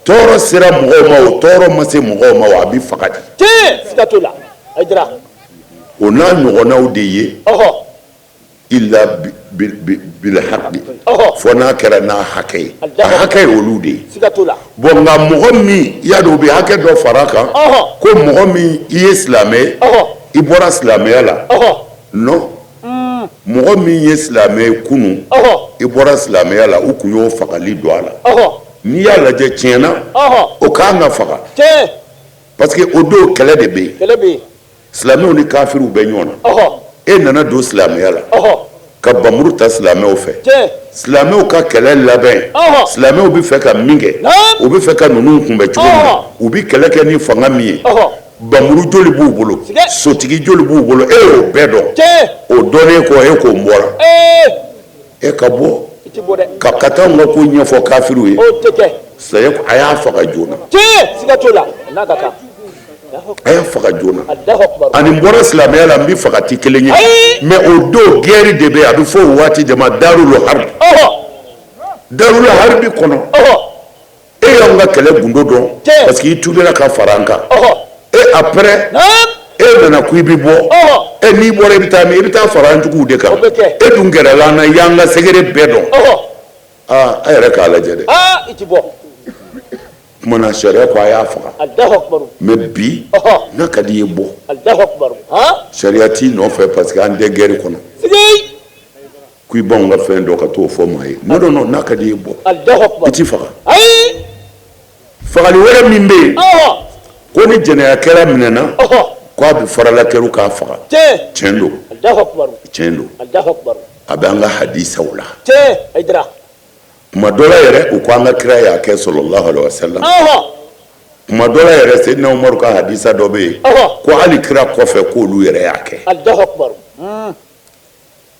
tɔɔrɔ sera mɔgɔw ma, o tɔɔrɔ ma se mɔgɔw ma o, a bɛ faga de. Tiɲɛ, siga t'o la, Ayidara. O n'a ɲɔgɔnnaw de ye, illa bil haqi, fɔ n'a kɛra n'a hakɛ ye, a hakɛ ye olu de ye. Siga t'o la. Bon, nka mɔgɔ min i y'a dɔn, u bɛ hakɛ dɔ fara a kan ko mɔgɔ min i ye silamɛ ye, i bɔra silamɛya la. Non, mɔgɔ min ye silamɛ ye kunun, i bɔra silamɛya la, u kun y'o fagali don a la. N'i y'a lajɛ, tiɲɛ na, o kan ka faga, parce que o don kɛlɛ de bɛ yen, silamɛw ni kafiriw bɛ ɲɔgɔn na. E nana don silamɛya la ka bamuru ta silamɛw fɛ, silamɛw ka kɛlɛ labɛn, silamɛw bɛ fɛ ka min kɛ, u bɛ fɛ ka ninnu kunbɛn cogo min na, u bɛ kɛlɛ kɛ ni fanga min ye, bamuru joli b'u bolo, sotigi joli b'u bolo, e y'o bɛɛ dɔn. O dɔnnen kɔ, e ko n bɔra, e ka bɔ ka taa n ka ko ɲɛfɔ kafiriw ye, a y'a faga joona. A y'a faga joona. Ani n bɔra silamɛya la, n bɛ faga tɛ kelen ye. Mais o don guerre de bɛ yen, a bɛ fɔ o waati de ma darul harbi. Darul harbi kɔnɔ, e y'anw ka kɛlɛ gundo dɔn, parce que i tubila ka fara an kan. E après, e nana ko i bɛ bɔ. E n'i bɔra, i bɛ taa min? I bɛ taa fara an juguw de kan. E dun gɛrɛla an na, i y'an ka secret bɛɛ dɔn. Aa, a yɛrɛ k'a lajɛ dɛ. I ti bɔ. Kuma na, sariya ko a y'a faga. Mais bi, n'a ka di i ye, bɔ, sariya t'i nɔfɛ, parce que an tɛ guerre kɔnɔ ko i b'anw ka fɛn dɔn ka t'o fɔ maa ye. Non, non, non, n'a ka di i ye, bɔ, i t'i faga. Fagali wɛrɛ min bɛ yen, ko ni jɛnɛyakɛla minɛna, ko a bɛ farala kɛr'u k'a faga, tiɲɛ don, tiɲɛ don, a bɛ an ka hadisaw la. Kuma dɔ la yɛrɛ, u ko an ka kira y'a kɛ, sallallahu alaihi wasallam. Kuma dɔ la yɛrɛ, Seydina Umaru ka hadisa dɔ bɛ yen ko hali kira kɔfɛ, k'olu yɛrɛ y'a kɛ.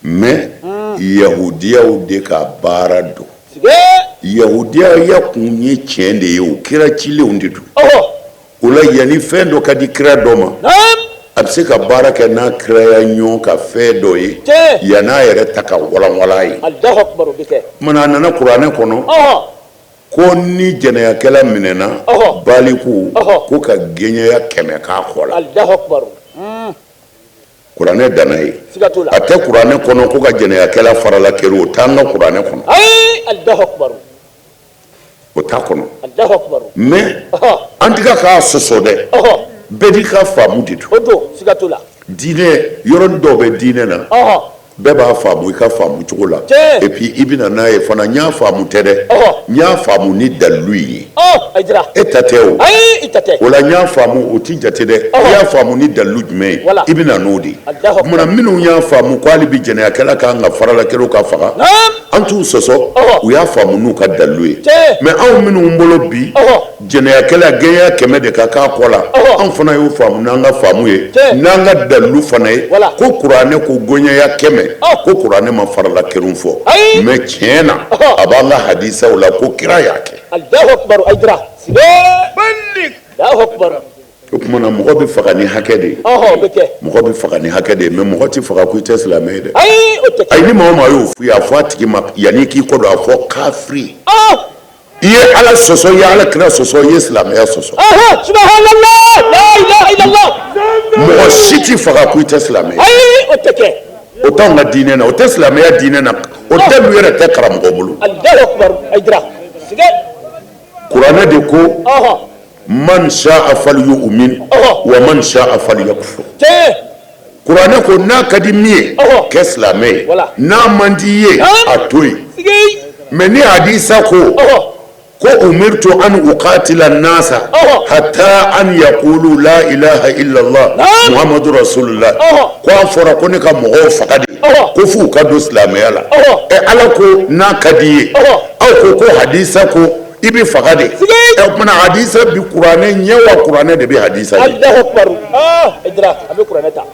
Mais yahudiyaw de ka baara don. Yahudiya kun ye tiɲɛ de ye, o kira cilenw de don. O la, yanni fɛn dɔ ka di kira dɔ ma, a bɛ se ka baara kɛ n'a kiraya ɲɔgɔn ka fɛn dɔ ye yann'a yɛrɛ ta ka walanwalan ye. Kumana, a nana kuranɛ kɔnɔ ko ni jɛnɛyakɛla minɛna, baliku, ko ka gɛɲɛya 100 k'a kɔ la. Kuranɛ danna yen. A tɛ kuranɛ kɔnɔ ko ka jɛnɛyakɛla farala kɛrɛ. O t'an ka kuranɛ kɔnɔ, o t'a kɔnɔ. Mais an tɛ k'a sɔsɔ dɛ, bɛɛ n'i ka faamu de don. Diinɛ yɔrɔ dɔw bɛ diinɛ na, bɛɛ b'a faamu i ka faamu cogo la. Et puis i bɛna n'a ye fana, n y'a faamu tɛ dɛ, n y'a faamu ni dalilu ye. E ta tɛ o. O la, n y'a faamu, o ti jate dɛ. I y'a faamu ni dalilu jumɛn ye, i bɛna n'o de ye. O kumana, minnu y'a faamu ko hali bi jɛnɛyakɛla kan ka faralakɛlaw ka faga, an t'u sɔsɔ, u y'a faamu n'u ka dalilu ye. Mais anw minnu bolo bi, jɛnɛyakɛla, gɛɲɛ 100 de ka k'a kɔ la, anw fana y'o faamu n'an ka faamu ye, n'an ka dalilu fana ye, ko kuranɛ ko gɛɲɛya 100, ko kuranɛ ma farala kerun fɔ. Mais tiɲɛ na, a b'an ka hadisaw la ko kira y'a kɛ. O tuma na, mɔgɔ bɛ faga ni hakɛ de ye, mɔgɔ bɛ faga ni hakɛ de ye. Mais mɔgɔ tɛ faga ko i tɛ silamɛ ye dɛ. Ayi, ni maa o maa y'o f'i ye, a fɔ a tigi ma yanni k'i kɔ don, a fɔ kafiri. I ye Ala sɔsɔ, i ye Ala kira sɔsɔ, i ye silamɛya sɔsɔ. Mɔgɔ si tɛ faga ko i tɛ silamɛ ye. O t'anw ka diinɛ na, o tɛ silamɛya diinɛ na, o dalilu yɛrɛ tɛ karamɔgɔ bolo. Kuranɛ de ko man sha'a falyu'min wa man sha'a falyakfur. Kuranɛ ko n'a ka di min ye, kɛ silamɛ ye, n'a man di i ye, a to yen. Mais ni hadisa ko ko umirtu an uqatila nasa hatta an yaqulu la ilaha illallah muhammadu rasulullah, ko a fɔra ko ne ka mɔgɔw faga de ko f'u ka don silamɛya la. Ɛ, Ala ko n'a ka di i ye, aw ko ko hadisa ko i bɛ faga de. Ɛ, o tuma hadisa bi kuranɛ ɲɛ wa kuranɛ de bɛ hadisa ɲɛ? Allahu akbar. Ah, Haidara, a bɛ kuranɛ ta.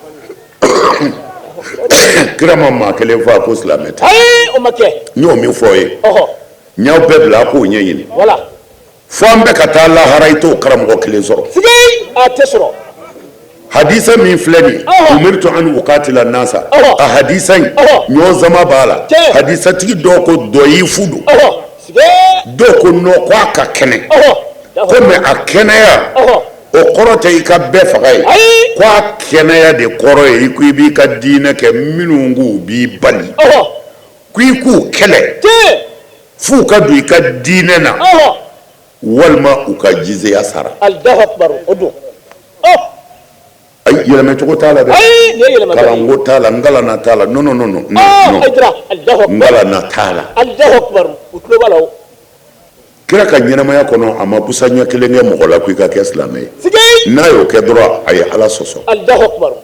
Kira ma maa kelen fɔ a ko silamɛ tɛ. Ayi, o ma kɛ. N y'o min fɔ ye, n y'aw bɛɛ bila a k'o ɲɛɲini. Fo an bɛ ka taa lahara, i t'o karamɔgɔ kelen sɔrɔ. A tɛ sɔrɔ. Hadisa min filɛ nin ye, umirtu an uqatila nasa, a hadisa in, ɲɔgɔn sama b'a la. Hadisatigi dɔw ko dɔyifu don, dɔw ko non, ko a ka kɛnɛ ko, mais a kɛnɛya o kɔrɔ tɛ i ka bɛɛ faga ye. Ko a kɛnɛya de kɔrɔ ye i ko i b'i ka diinɛ kɛ, minnu k'u b'i bali ko i k'u kɛlɛ f'u ka don i ka diinɛ na. Walima u ka jizeya sara. Alahu akibaru, o don. Ɔ. Ayi, yɛlɛmɛcogo t'a la dɛ. Ayi, nin ye yɛlɛma. Kalanko t'a la, n kalanna t'a la, non, non, non, non. Non. Hayidara, Alahu akibaru. N kalanna t'a la. Alahu akibaru, u tulo b'a la o. Kira ka ɲɛnamaya kɔnɔ, a ma busa ɲɛ kelen kɛ mɔgɔ la ko i ka kɛ silamɛ ye. Sigi. N'a y'o kɛ dɔrɔn, a ye Ala sɔsɔ. Alahu akibaru.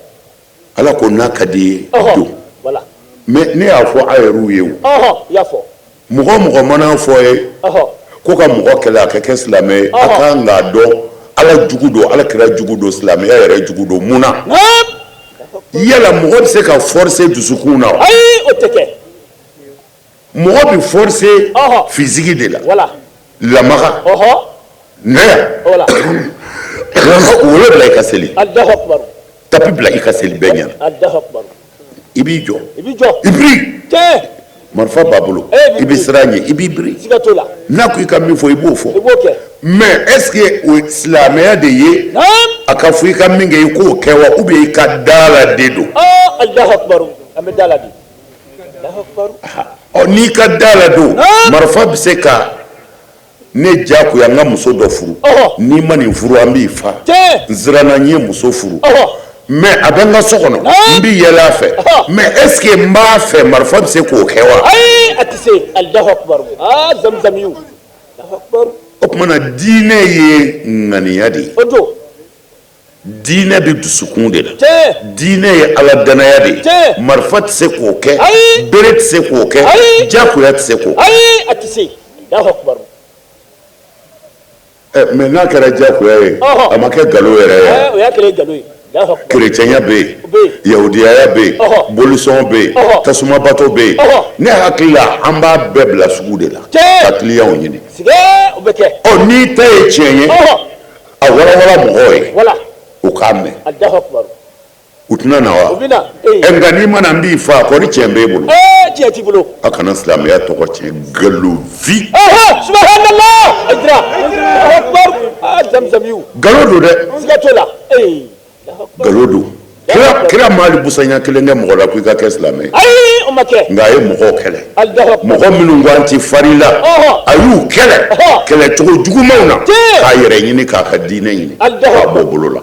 Ala ko n'a ka di i ye, don. Voilà. Mais ne y'a fɔ a yɛrɛw ye o. I y'a fɔ. Mɔgɔ o mɔgɔ mana fɔ ye ko ka mɔgɔ kɛlɛ a ka kɛ silamɛ ye, a kan k'a dɔn Ala jugu don, Ala kira jugu don, silamɛya yɛrɛ jugu don. Mun na? Yala mɔgɔ bɛ se ka forcer dusukun na wa? Ayi, o tɛ kɛ. Mɔgɔ bɛ forcer physique de la. Voilà. Lamaga. Na yan. Voilà. Wolo bila i ka seli. Alahu akibaru. Tapi bila i ka seli bɛɛ ɲɛna. Alahu akibaru. I b'i jɔ. I b'i jɔ. I biri. Tiɲɛ. Marifa b'a bolo. I bɛ siran ɲɛ, i b'i biri. Siga t'o la. N'a ko i ka min fɔ, i b'o fɔ. I b'o kɛ. Mais est ce que o silamɛya de ye a ka fɔ i ka min kɛ i k'o kɛ wa, ou bien i ka da la de don? Alahu akibaru, an bɛ da la de. Alahu akibaru. Ɔ, n'i ka da la don, marifa bɛ se ka ne diyagoya n ka muso dɔ furu. N'i ma nin furu, an b'i fa. N siranna, n ye muso furu. Mais a bɛ n ka so kɔnɔ, n bɛ yɛlɛ a fɛ. Mais est ce que n b'a fɛ, marifa bɛ se k'o kɛ wa? Ayi, a tɛ se. Alahu akibaru. Aa, zamzamiyu. Alahu akibaru. O tuma na, diinɛ ye ŋaniya de ye. O don. Diinɛ bɛ dusukun de la. Diinɛ ye Ala danaya de ye. Marifa tɛ se k'o kɛ, bere tɛ se k'o kɛ, jagoya tɛ se k'o kɛ. Ayi, a tɛ se. Alahu akibaru. Ɛ, mais n'a kɛra jagoya ye, a ma kɛ nkalon yɛrɛ ye? O y'a kɛlen nkalon ye. Kerecɛnya bɛ yen, yahudiyaya bɛ yen, bolisɔn bɛ yen, tasumabato bɛ yen. Ne hakili la, an b'a bɛɛ bila sugu de la ka kiliyanw ɲini. O bɛ kɛ. Ɔ, n'i ta ye tiɲɛ ye, a walawala mɔgɔw ye, u k'a mɛn, u tɛna na wa? Ɛ, nka n'i ma na, n b'i fa. Kɔni tiɲɛ b'e bolo? Tiɲɛ t'i bolo. A kana silamɛya tɔgɔ tiɲɛ, nkalonfin. Subhanallah, Hayidara. Alahu akibaru. Aa, zamzamiyu. Nkalon don dɛ. Siga t'o la. Nkalon don. Kira ma hali busanya kelen kɛ mɔgɔ la ko i ka kɛ silamɛ ye. Ayi, o ma kɛ. Nka a ye mɔgɔw kɛlɛ. Mɔgɔ minnu ko an ti fari la, a y'u kɛlɛ kɛlɛcogo jugumanw na k'a yɛrɛ ɲini, k'a ka diinɛ ɲini k'a bɔ bolo la.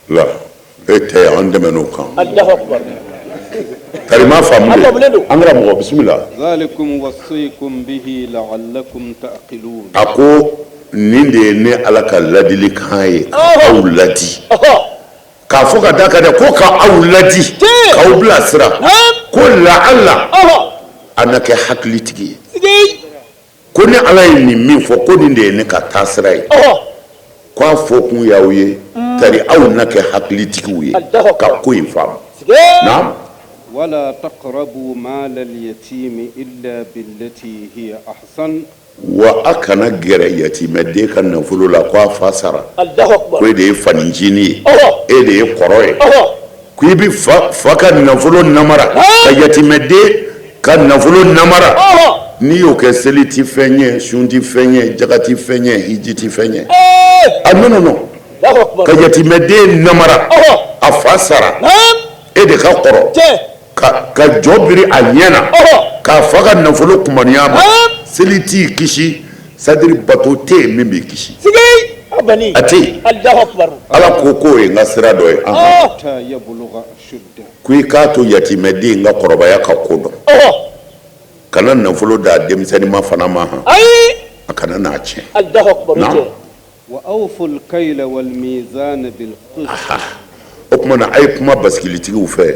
La e tɛ an dɛmɛ n'o kan. Karima faamu de, an karamɔgɔ, bisimila. Zalikum wasaykum bihi la'allakum ta'qilun. A ko nin de ye ne Ala ka ladilikan ye k'aw ladi, k'a fɔ ka da kan dɛ, ko ka aw ladi, k'aw bilasira, ko laala a na kɛ hakilitigi ye. Ko ne Ala ye nin min fɔ, ko nin de ye ne ka taasira ye, ko a fɔ kun y'aw ye, tari aw na kɛ hakilitigiw ye ka ko in faamu. Naam. Wala taqrabu mal al-yatimi illa billati hiya ahsan. Wa a kana gɛrɛ yatimɛden ka nafolo la ko a fa sara, ko e de ye fanincinin ye, e de ye kɔrɔ ye, ko i bɛ fa ka nafolo namara, ka yatimɛden ka nafolo namara. N'i y'o kɛ, seli tɛ fɛn ye, sun tɛ fɛn ye, jaga tɛ fɛn ye, hiji tɛ fɛn ye. A non, non, non, ka yatimɛden namara, a fa sara, e de ka kɔrɔ, ka jɔ biri a ɲɛ na, k'a fa ka nafolo kumaniya ma, seli t'i kisi, c'est-à-dire bato tɛ yen min b'i kisi, a tɛ yen. Ala ko k'o ye n ka sira dɔ ye, ko i k'a to yatimɛden ka kɔrɔbaya ka ko dɔn, kana nafolo d'a denmisɛnninma fana ma, han, a kana n'a tiɲɛ. Wa awful kayla wal mizana bil qist. O tuma na, a ye kuma basikilitigiw fɛ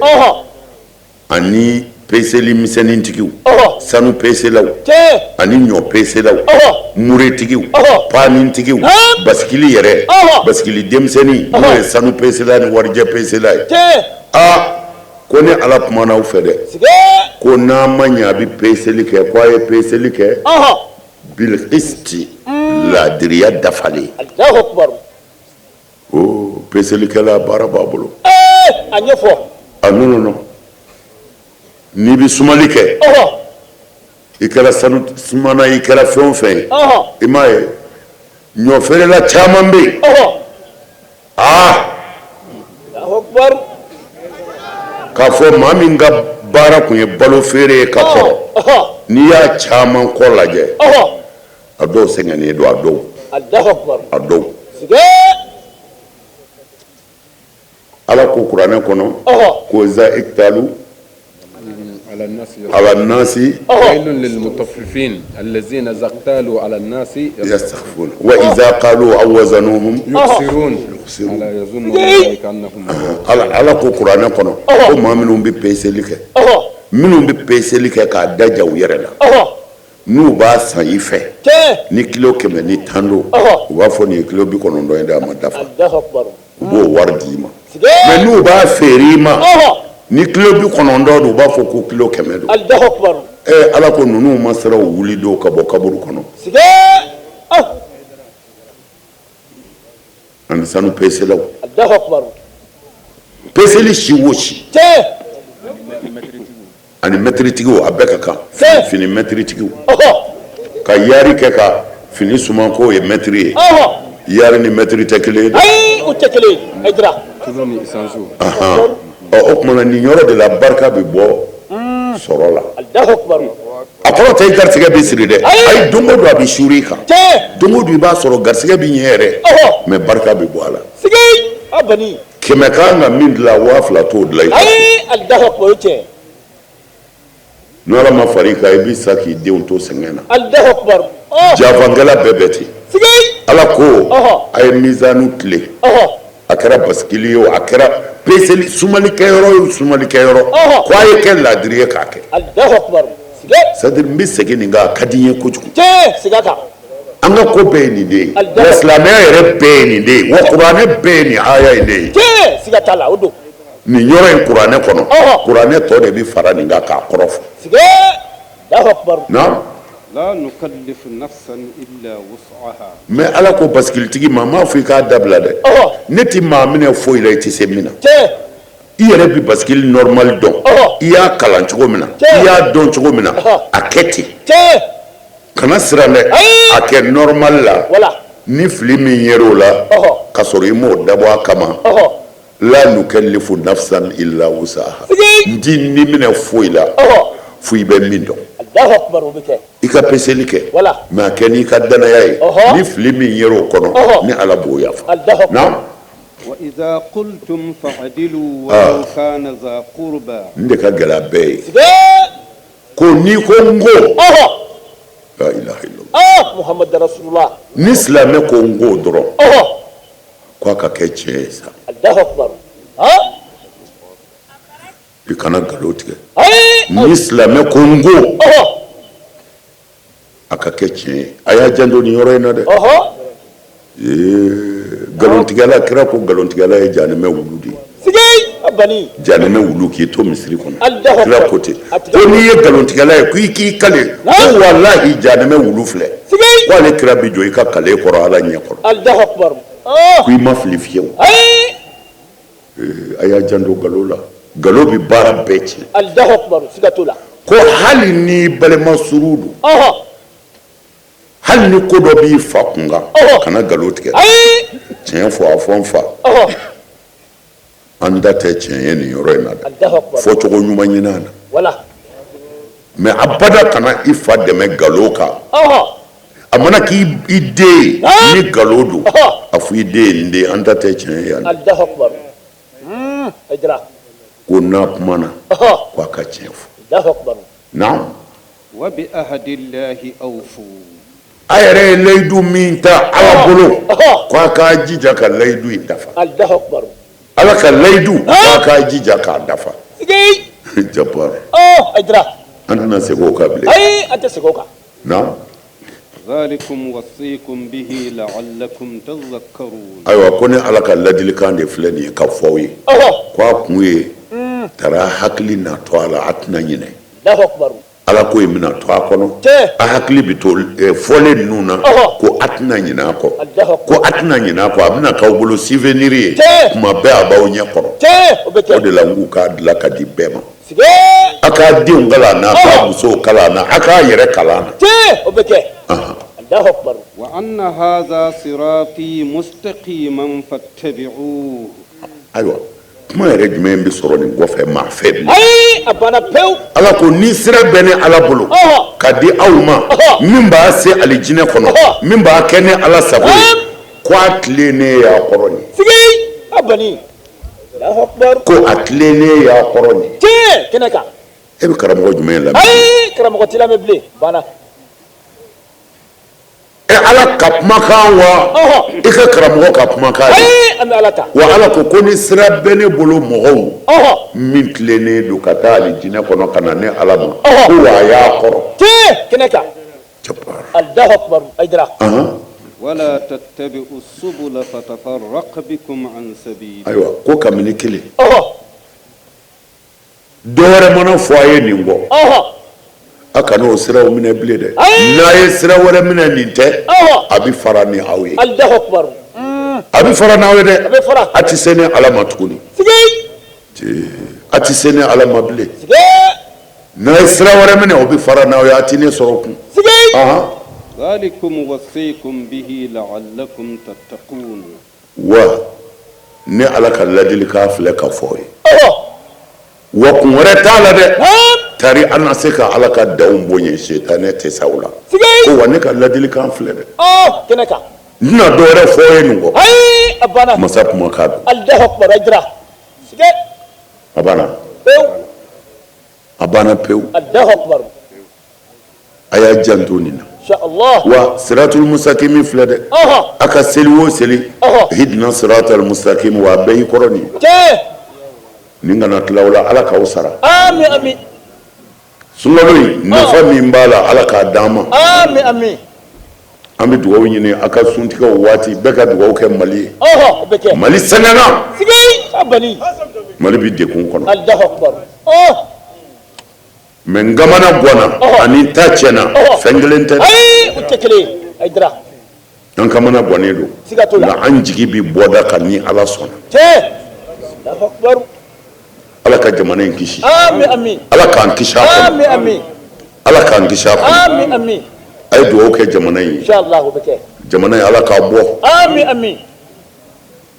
ani peseli misɛnnintigiw, sanu peselaw ani ɲɔ peselaw, muretigiw, panintigiw, basikili yɛrɛ, basikili denmisɛnnin n'o ye sanu pesela ni warijɛ pesela ye. Aa, ko ne Ala kumana aw fɛ dɛ, ko n'a ma ɲɛ a bɛ peseli kɛ, ko a ye peseli kɛ bil qisti, laadiriya dafalen. O peselikɛla, baara b'a bolo. A ɲɛfɔ. A non, non, non, n'i bɛ sumali kɛ, i kɛra sanu sumana, i kɛra fɛn o fɛn ye, i m'a ye, ɲɔ feerela caman bɛ yen. Aa, k'a fɔ maa min ka baara tun ye balo feere ye ka kɔrɔ. N'i y'a caman kɔ lajɛ, a dɔw sɛgɛnnen don, a dɔw a dɔw. Ala ko kuranɛ kɔnɔ ko iza iktalu ala nasi lilmutaffifin allazina iza iktalu ala nasi yastawfun wa iza kalu aw wazanuhum yukhsirun ala yazunnu ulaika annahum. Ala ko kuranɛ kɔnɔ ko maa minnu bɛ peseli kɛ, minnu bɛ peseli kɛ k'a da ja u yɛrɛ la, n'u b'a san i fɛ ni kilo 110 don, u b'a fɔ nin ye kilo 90 ye dɛ, a ma dafa, u b'o wari di i ma. Mais n'u b'a feere i ma ni kilo 90 don, u b'a fɔ ko kilo 100 don. Ɛ, Ala ko ninnu ma siran u wuli don ka bɔ kaburu kɔnɔ. Ani sanu peselaw, peseli si o si, ani mɛtiritigiw, a bɛɛ ka kan. Fini mɛtiritigiw ka yari kɛ ka fini suman k'o ye mɛtiri ye, yari ni mɛtiri tɛ kelen ye dɛ. Ayi, o tɛ kelen ye, Hayidara. Ɔ, o tuma na nin yɔrɔ de la barika bɛ bɔ sɔrɔ la. A kɔrɔ tɛ i garisɛgɛ bɛ siri dɛ. Ayi, don o don a bɛ suuru i kan, don o don i b'a sɔrɔ garisɛgɛ bɛ ɲɛ yɛrɛ, mais barika bɛ bɔ a la. 100 kan ka min dilan, 2000 t'o dilan i. Ayi, Alahu akubar, o ye tiɲɛ. Ni Ala ma far'i kan, i bɛ sa k'i denw to sɛgɛn na. Alahu akubar. Jafankɛla bɛɛ bɛ ten. Ala ko a ye mizani tilen. A kɛra basikili ye o, a kɛra peseli sumalikɛyɔrɔ ye o, sumalikɛyɔrɔ, ko a ye kɛ laadiri ye k'a kɛ. C'est à dire, n bɛ segin nin kan, a ka di n ye kojugu. An ka ko bɛɛ ye nin de ye, wa silamɛya yɛrɛ bɛɛ ye nin de ye, wa kuranɛ bɛɛ ye nin aya in de ye. Siga t'a la, o don. Nin yɔrɔ in kuranɛ kɔnɔ, kuranɛ tɔ de bɛ fara nin kan k'a kɔrɔ fɔ. Naam. La nukallifu nafsan illa wus'aha. Mais Ala ko basikilitigi ma, n m'a fɔ i k'a dabila dɛ. Ne tɛ maa minɛ foyi la i tɛ se min na. I yɛrɛ bɛ basikili normal dɔn, i y'a kalan cogo min na, i y'a dɔn cogo min na, a kɛ ten. Kana siran dɛ, a kɛ normal la. Ni fili min yer'o la, ka sɔrɔ i m'o dabɔ a kama, la nukallifu nafsan illa wusaha, n ti ni minɛ foyi la fo i bɛ min dɔn. I ka peseli kɛ, mais a kɛ n'i ka danaya ye. Ni fili min yer'o kɔnɔ, ni Ala b'o yafa. Naam. Wa iza qultum fa'dilu walau kana za qurba. Nin de ka gɛlɛn a bɛɛ ye. Ko n'i ko n ko, la ilaha illallah Muhammad rasulullah, ni silamɛ ko n ko dɔrɔn, k'a ka kɛ tiɲɛ ye sa. I kana nkalon tigɛ. Ni silamɛ ko n ko, a ka kɛ tiɲɛ ye. A y'a janto nin yɔrɔ in na dɛ. Nkalontigɛla, kira ko nkalontigɛla ye janɛmɛ wulu de ye. Janɛmɛ wulu k'i to misiri kɔnɔ, kira ko ten ko n'i ye nkalontigɛla ye, ko i k'i kale ko walahi janɛmɛ wulu filɛ, ko ale kira bɛ jɔ i ka kale kɔrɔ Ala ɲɛ kɔrɔ, ko i ma fili fiyewu. A y'a janto nkalon la, nkalon bɛ baara bɛɛ tiɲɛ. Ko hali n'i balima surun don, hali ni ko dɔ b'i fa kunkan, kana nkalon tigɛ, tiɲɛ fɔ. A fɔ n fa, an da tɛ tiɲɛ ye nin yɔrɔ in na dɛ, fɔcogo ɲuman ɲini a na, mais abada kana i fa dɛmɛ nkalon kan. A mana k'i den ye, ni nkalon don, a fɔ i den ye, n den, an ta tɛ tiɲɛ ye yan. Ko n'a kumana, ko a ka tiɲɛ fɔ. Naam. Wa bi ahadillahi awfu. A yɛrɛ ye layidu min ta Ala bolo, ko a k'a jija ka layidu in dafa. Ala ka layidu, ko a k'a jija k'a dafa. Jabbar. An tɛna segin o kan bilen. Ayi, an tɛ segin o kan. Naam. Zalikum wasikum bihi la'allakum tadhakkarun. Ayiwa, ko ne Ala ka ladilikan de filɛ nin ye ka fɔ aw ye. Ko a kun ye tara hakili na to a la, a tɛna ɲinɛ. Ala ko in bɛna to a kɔnɔ, a hakili bɛ to fɔlen ninnu na, ko a tɛna ɲinɛ a kɔ, ko a tɛna ɲinɛ a kɔ, a bɛna k'aw bolo souvenir ye tuma bɛɛ, a b'aw ɲɛ kɔrɔ. O de la n k'u k'a dilan ka di bɛɛ ma. A k'a denw kalan na, a k'a musow kalan na, a k'a yɛrɛ kalan na. Wa anna hadha sirati mustaqiman fattabi'uhu. Ayiwa, Kuma yɛrɛ jumɛn bɛ sɔrɔ nin kɔfɛ maa fɛ bi? Ayi, a banna pewu. Ala ko ni sira bɛ ne Ala bolo ka di aw ma, min b'a se alijinɛ kɔnɔ, min b'a kɛ ne Ala sago ye, ko a tilennen y'a kɔrɔ nin. Sigi a bani. Allahu akbar. Ko a tilennen y'a kɔrɔ nin. Tiɲɛ kɛnɛ kan. E bɛ karamɔgɔ jumɛn lamɛn? Ayi, karamɔgɔ t'i lamɛn bilen, banna. E Ala ka kumakan wa, i ka karamɔgɔ ka kumakan ye? Ayi, an bɛ Ala ta. Wa Ala ko ko ni sira bɛ ne bolo mɔgɔw, min tilennen don ka taa alijinɛ kɔnɔ ka na ne Ala ma, ko wa a y'a kɔrɔ. Tiɲɛ kɛnɛ kan. Allahu akbar, Ayidara. Wala tattabi'u subula fatafarraqa bikum an sabili. Ayiwa, ko kabini kelen, dɔ wɛrɛ mana fɔ a ye nin kɔ, a kana o siraw minɛ bilen dɛ. N'a ye sira wɛrɛ minɛ nin tɛ, a bɛ fara ni aw ye. Allahu akbar. A bɛ fara n'aw ye dɛ. A bɛ fara. A tɛ se ne Ala ma tuguni. A tɛ se ne Ala ma bilen. N'a ye sira wɛrɛ minɛ, o bɛ fara n'aw ye, a tɛ ne sɔrɔ kun. Dhalikum wasaykum bihi la'allakum tattaqun. Wa ne Ala ka ladilikan filɛ ka fɔ ye. Wa kun wɛrɛ t'a la dɛ, tari an na se ka Ala ka danw bonya, sitanɛ tɛ se aw la. Ko wa ne ka ladilikan filɛ dɛ. Kɛnɛ kan. N tɛna dɔ wɛrɛ fɔ ye nin kɔ. Ayi, a banna. Masa kumakan don. Allahu akbar, Ayidara. A banna. Pewu. A banna pewu. Allahu akbar. A y'a janto nin na. Inshallah. Wa siratul mustaqim filɛ dɛ. A ka seli o seli, ihdina siratal mustaqim, wa a bɛɛ y'i kɔrɔ nin. Tiɲɛ. Nin kana tila o la, Ala k'aw sara. Ami ami. Sunkalo in nafa min b'a la, Ala k'a d'an ma. Ami ami. An bɛ dugawu ɲini a ka suntigɛw waati bɛɛ ka dugawu kɛ Mali ye. O bɛ kɛ. Mali sɛgɛnna. Sigi a bani. Mali bɛ degun kɔnɔ. Allahu akbar. Mais n kamana ganna ani n ta tiɲɛna, fɛn kelen tɛ. Ayi, o tɛ kelen ye, Ayidara. An kamana gannen don. Siga t'o la. Nka an jigi bɛ bɔda kan ni Ala sɔnna. Tiɲɛ. Allahu akbar. Ala ka jamana in kisi. Ami ami. Ala k'an kisi a kɔnɔ. Ami ami. Ala k'an kisi a kɔnɔ. Ami ami. A ye dugawu kɛ jamana in ye. Inshallah, o bɛ kɛ. Jamana in, Ala k'a bɔ. Ami ami.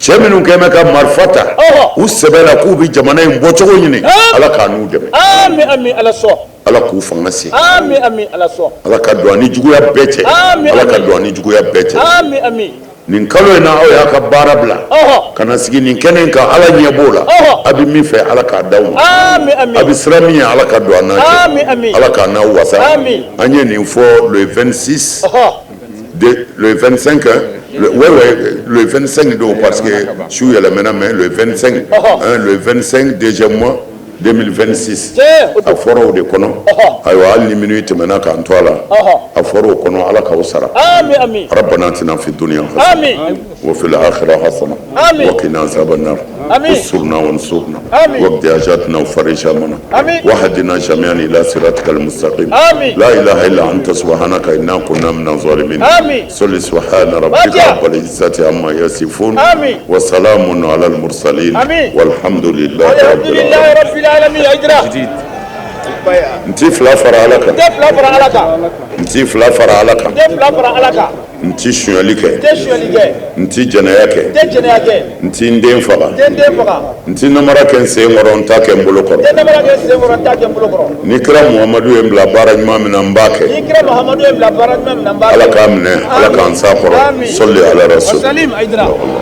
Cɛ minnu kɛn bɛ ka marifa ta u sɛbɛ la k'u bɛ jamana in bɔcogo ɲini, Ala k'a n'u dɛmɛ. Ami ami, Ala sɔn. Ala k'u fanga se. Ami ami, Ala sɔn. Ala ka don an ni juguya bɛɛ cɛ. Ala ka don an ni juguya bɛɛ cɛ. Ami ami. Nin kalo in na, aw y'a ka baara bila ka na sigi nin kɛnɛ in kan, Ala ɲɛ b'o la. A bɛ min fɛ, Ala k'a d'aw ma. Ami ami. A bɛ sira min ye, Ala ka don an n'a cɛ. Ami ami. Ala k'a n'aw wasa. Ami. An ye nin fɔ le 26, le 25, hein, ouais, le 25 don, parce que su yɛlɛmɛna, mais le 25, hein, le 25 deuxième mois 2026, a fɔra o de kɔnɔ. Ayiwa, hali ni minuit tɛmɛna k'an to a la, a fɔra o kɔnɔ, Ala k'aw sara. Ami ami. ربنا اتنا في الدنيا حسنه آمين. وفي الاخره حسنه آمين. وقنا عذاب النار. آمين. استرنا وانصرنا آمين. واقض حاجاتنا وفرج همنا آمين. واهدنا جميعا الى صراطك المستقيم. آمين. لا اله الا انت، سبحانك انا كنا من الظالمين. آمين. صل سبحان ربك فاتحة. رب العزه عما يصفون. آمين. وسلام على المرسلين. آمين. والحمد لله رب الحمد لله العالمين. رب العالمين، Ayidara. N ti fila fara Ala kan. N tɛ fila fara Ala kan. N ti fila fara Ala kan. N tɛ fila fara Ala kan. N ti sonyali kɛ. N tɛ sonyali kɛ. N ti jɛnɛya kɛ. N tɛ jɛnɛya kɛ. N ti n den faga. N tɛ n den faga. N ti namara kɛ n sen kɔrɔ, n t'a kɛ n bolo N tɛ kɔrɔ. namara kɛ n sen kɔrɔ, n t'a kɛ n bolo kɔrɔ. Ni kira Muhamadu ye n bila baara ɲuman min na, n b'a kɛ. Ni kira Muhamadu ye n bila baara ɲuman min na, n b'a kɛ. Ala k'a minɛ, Ala k'an s'a kɔrɔ. Amin. Sɔli ala rasul. Wasalim, Ayidara.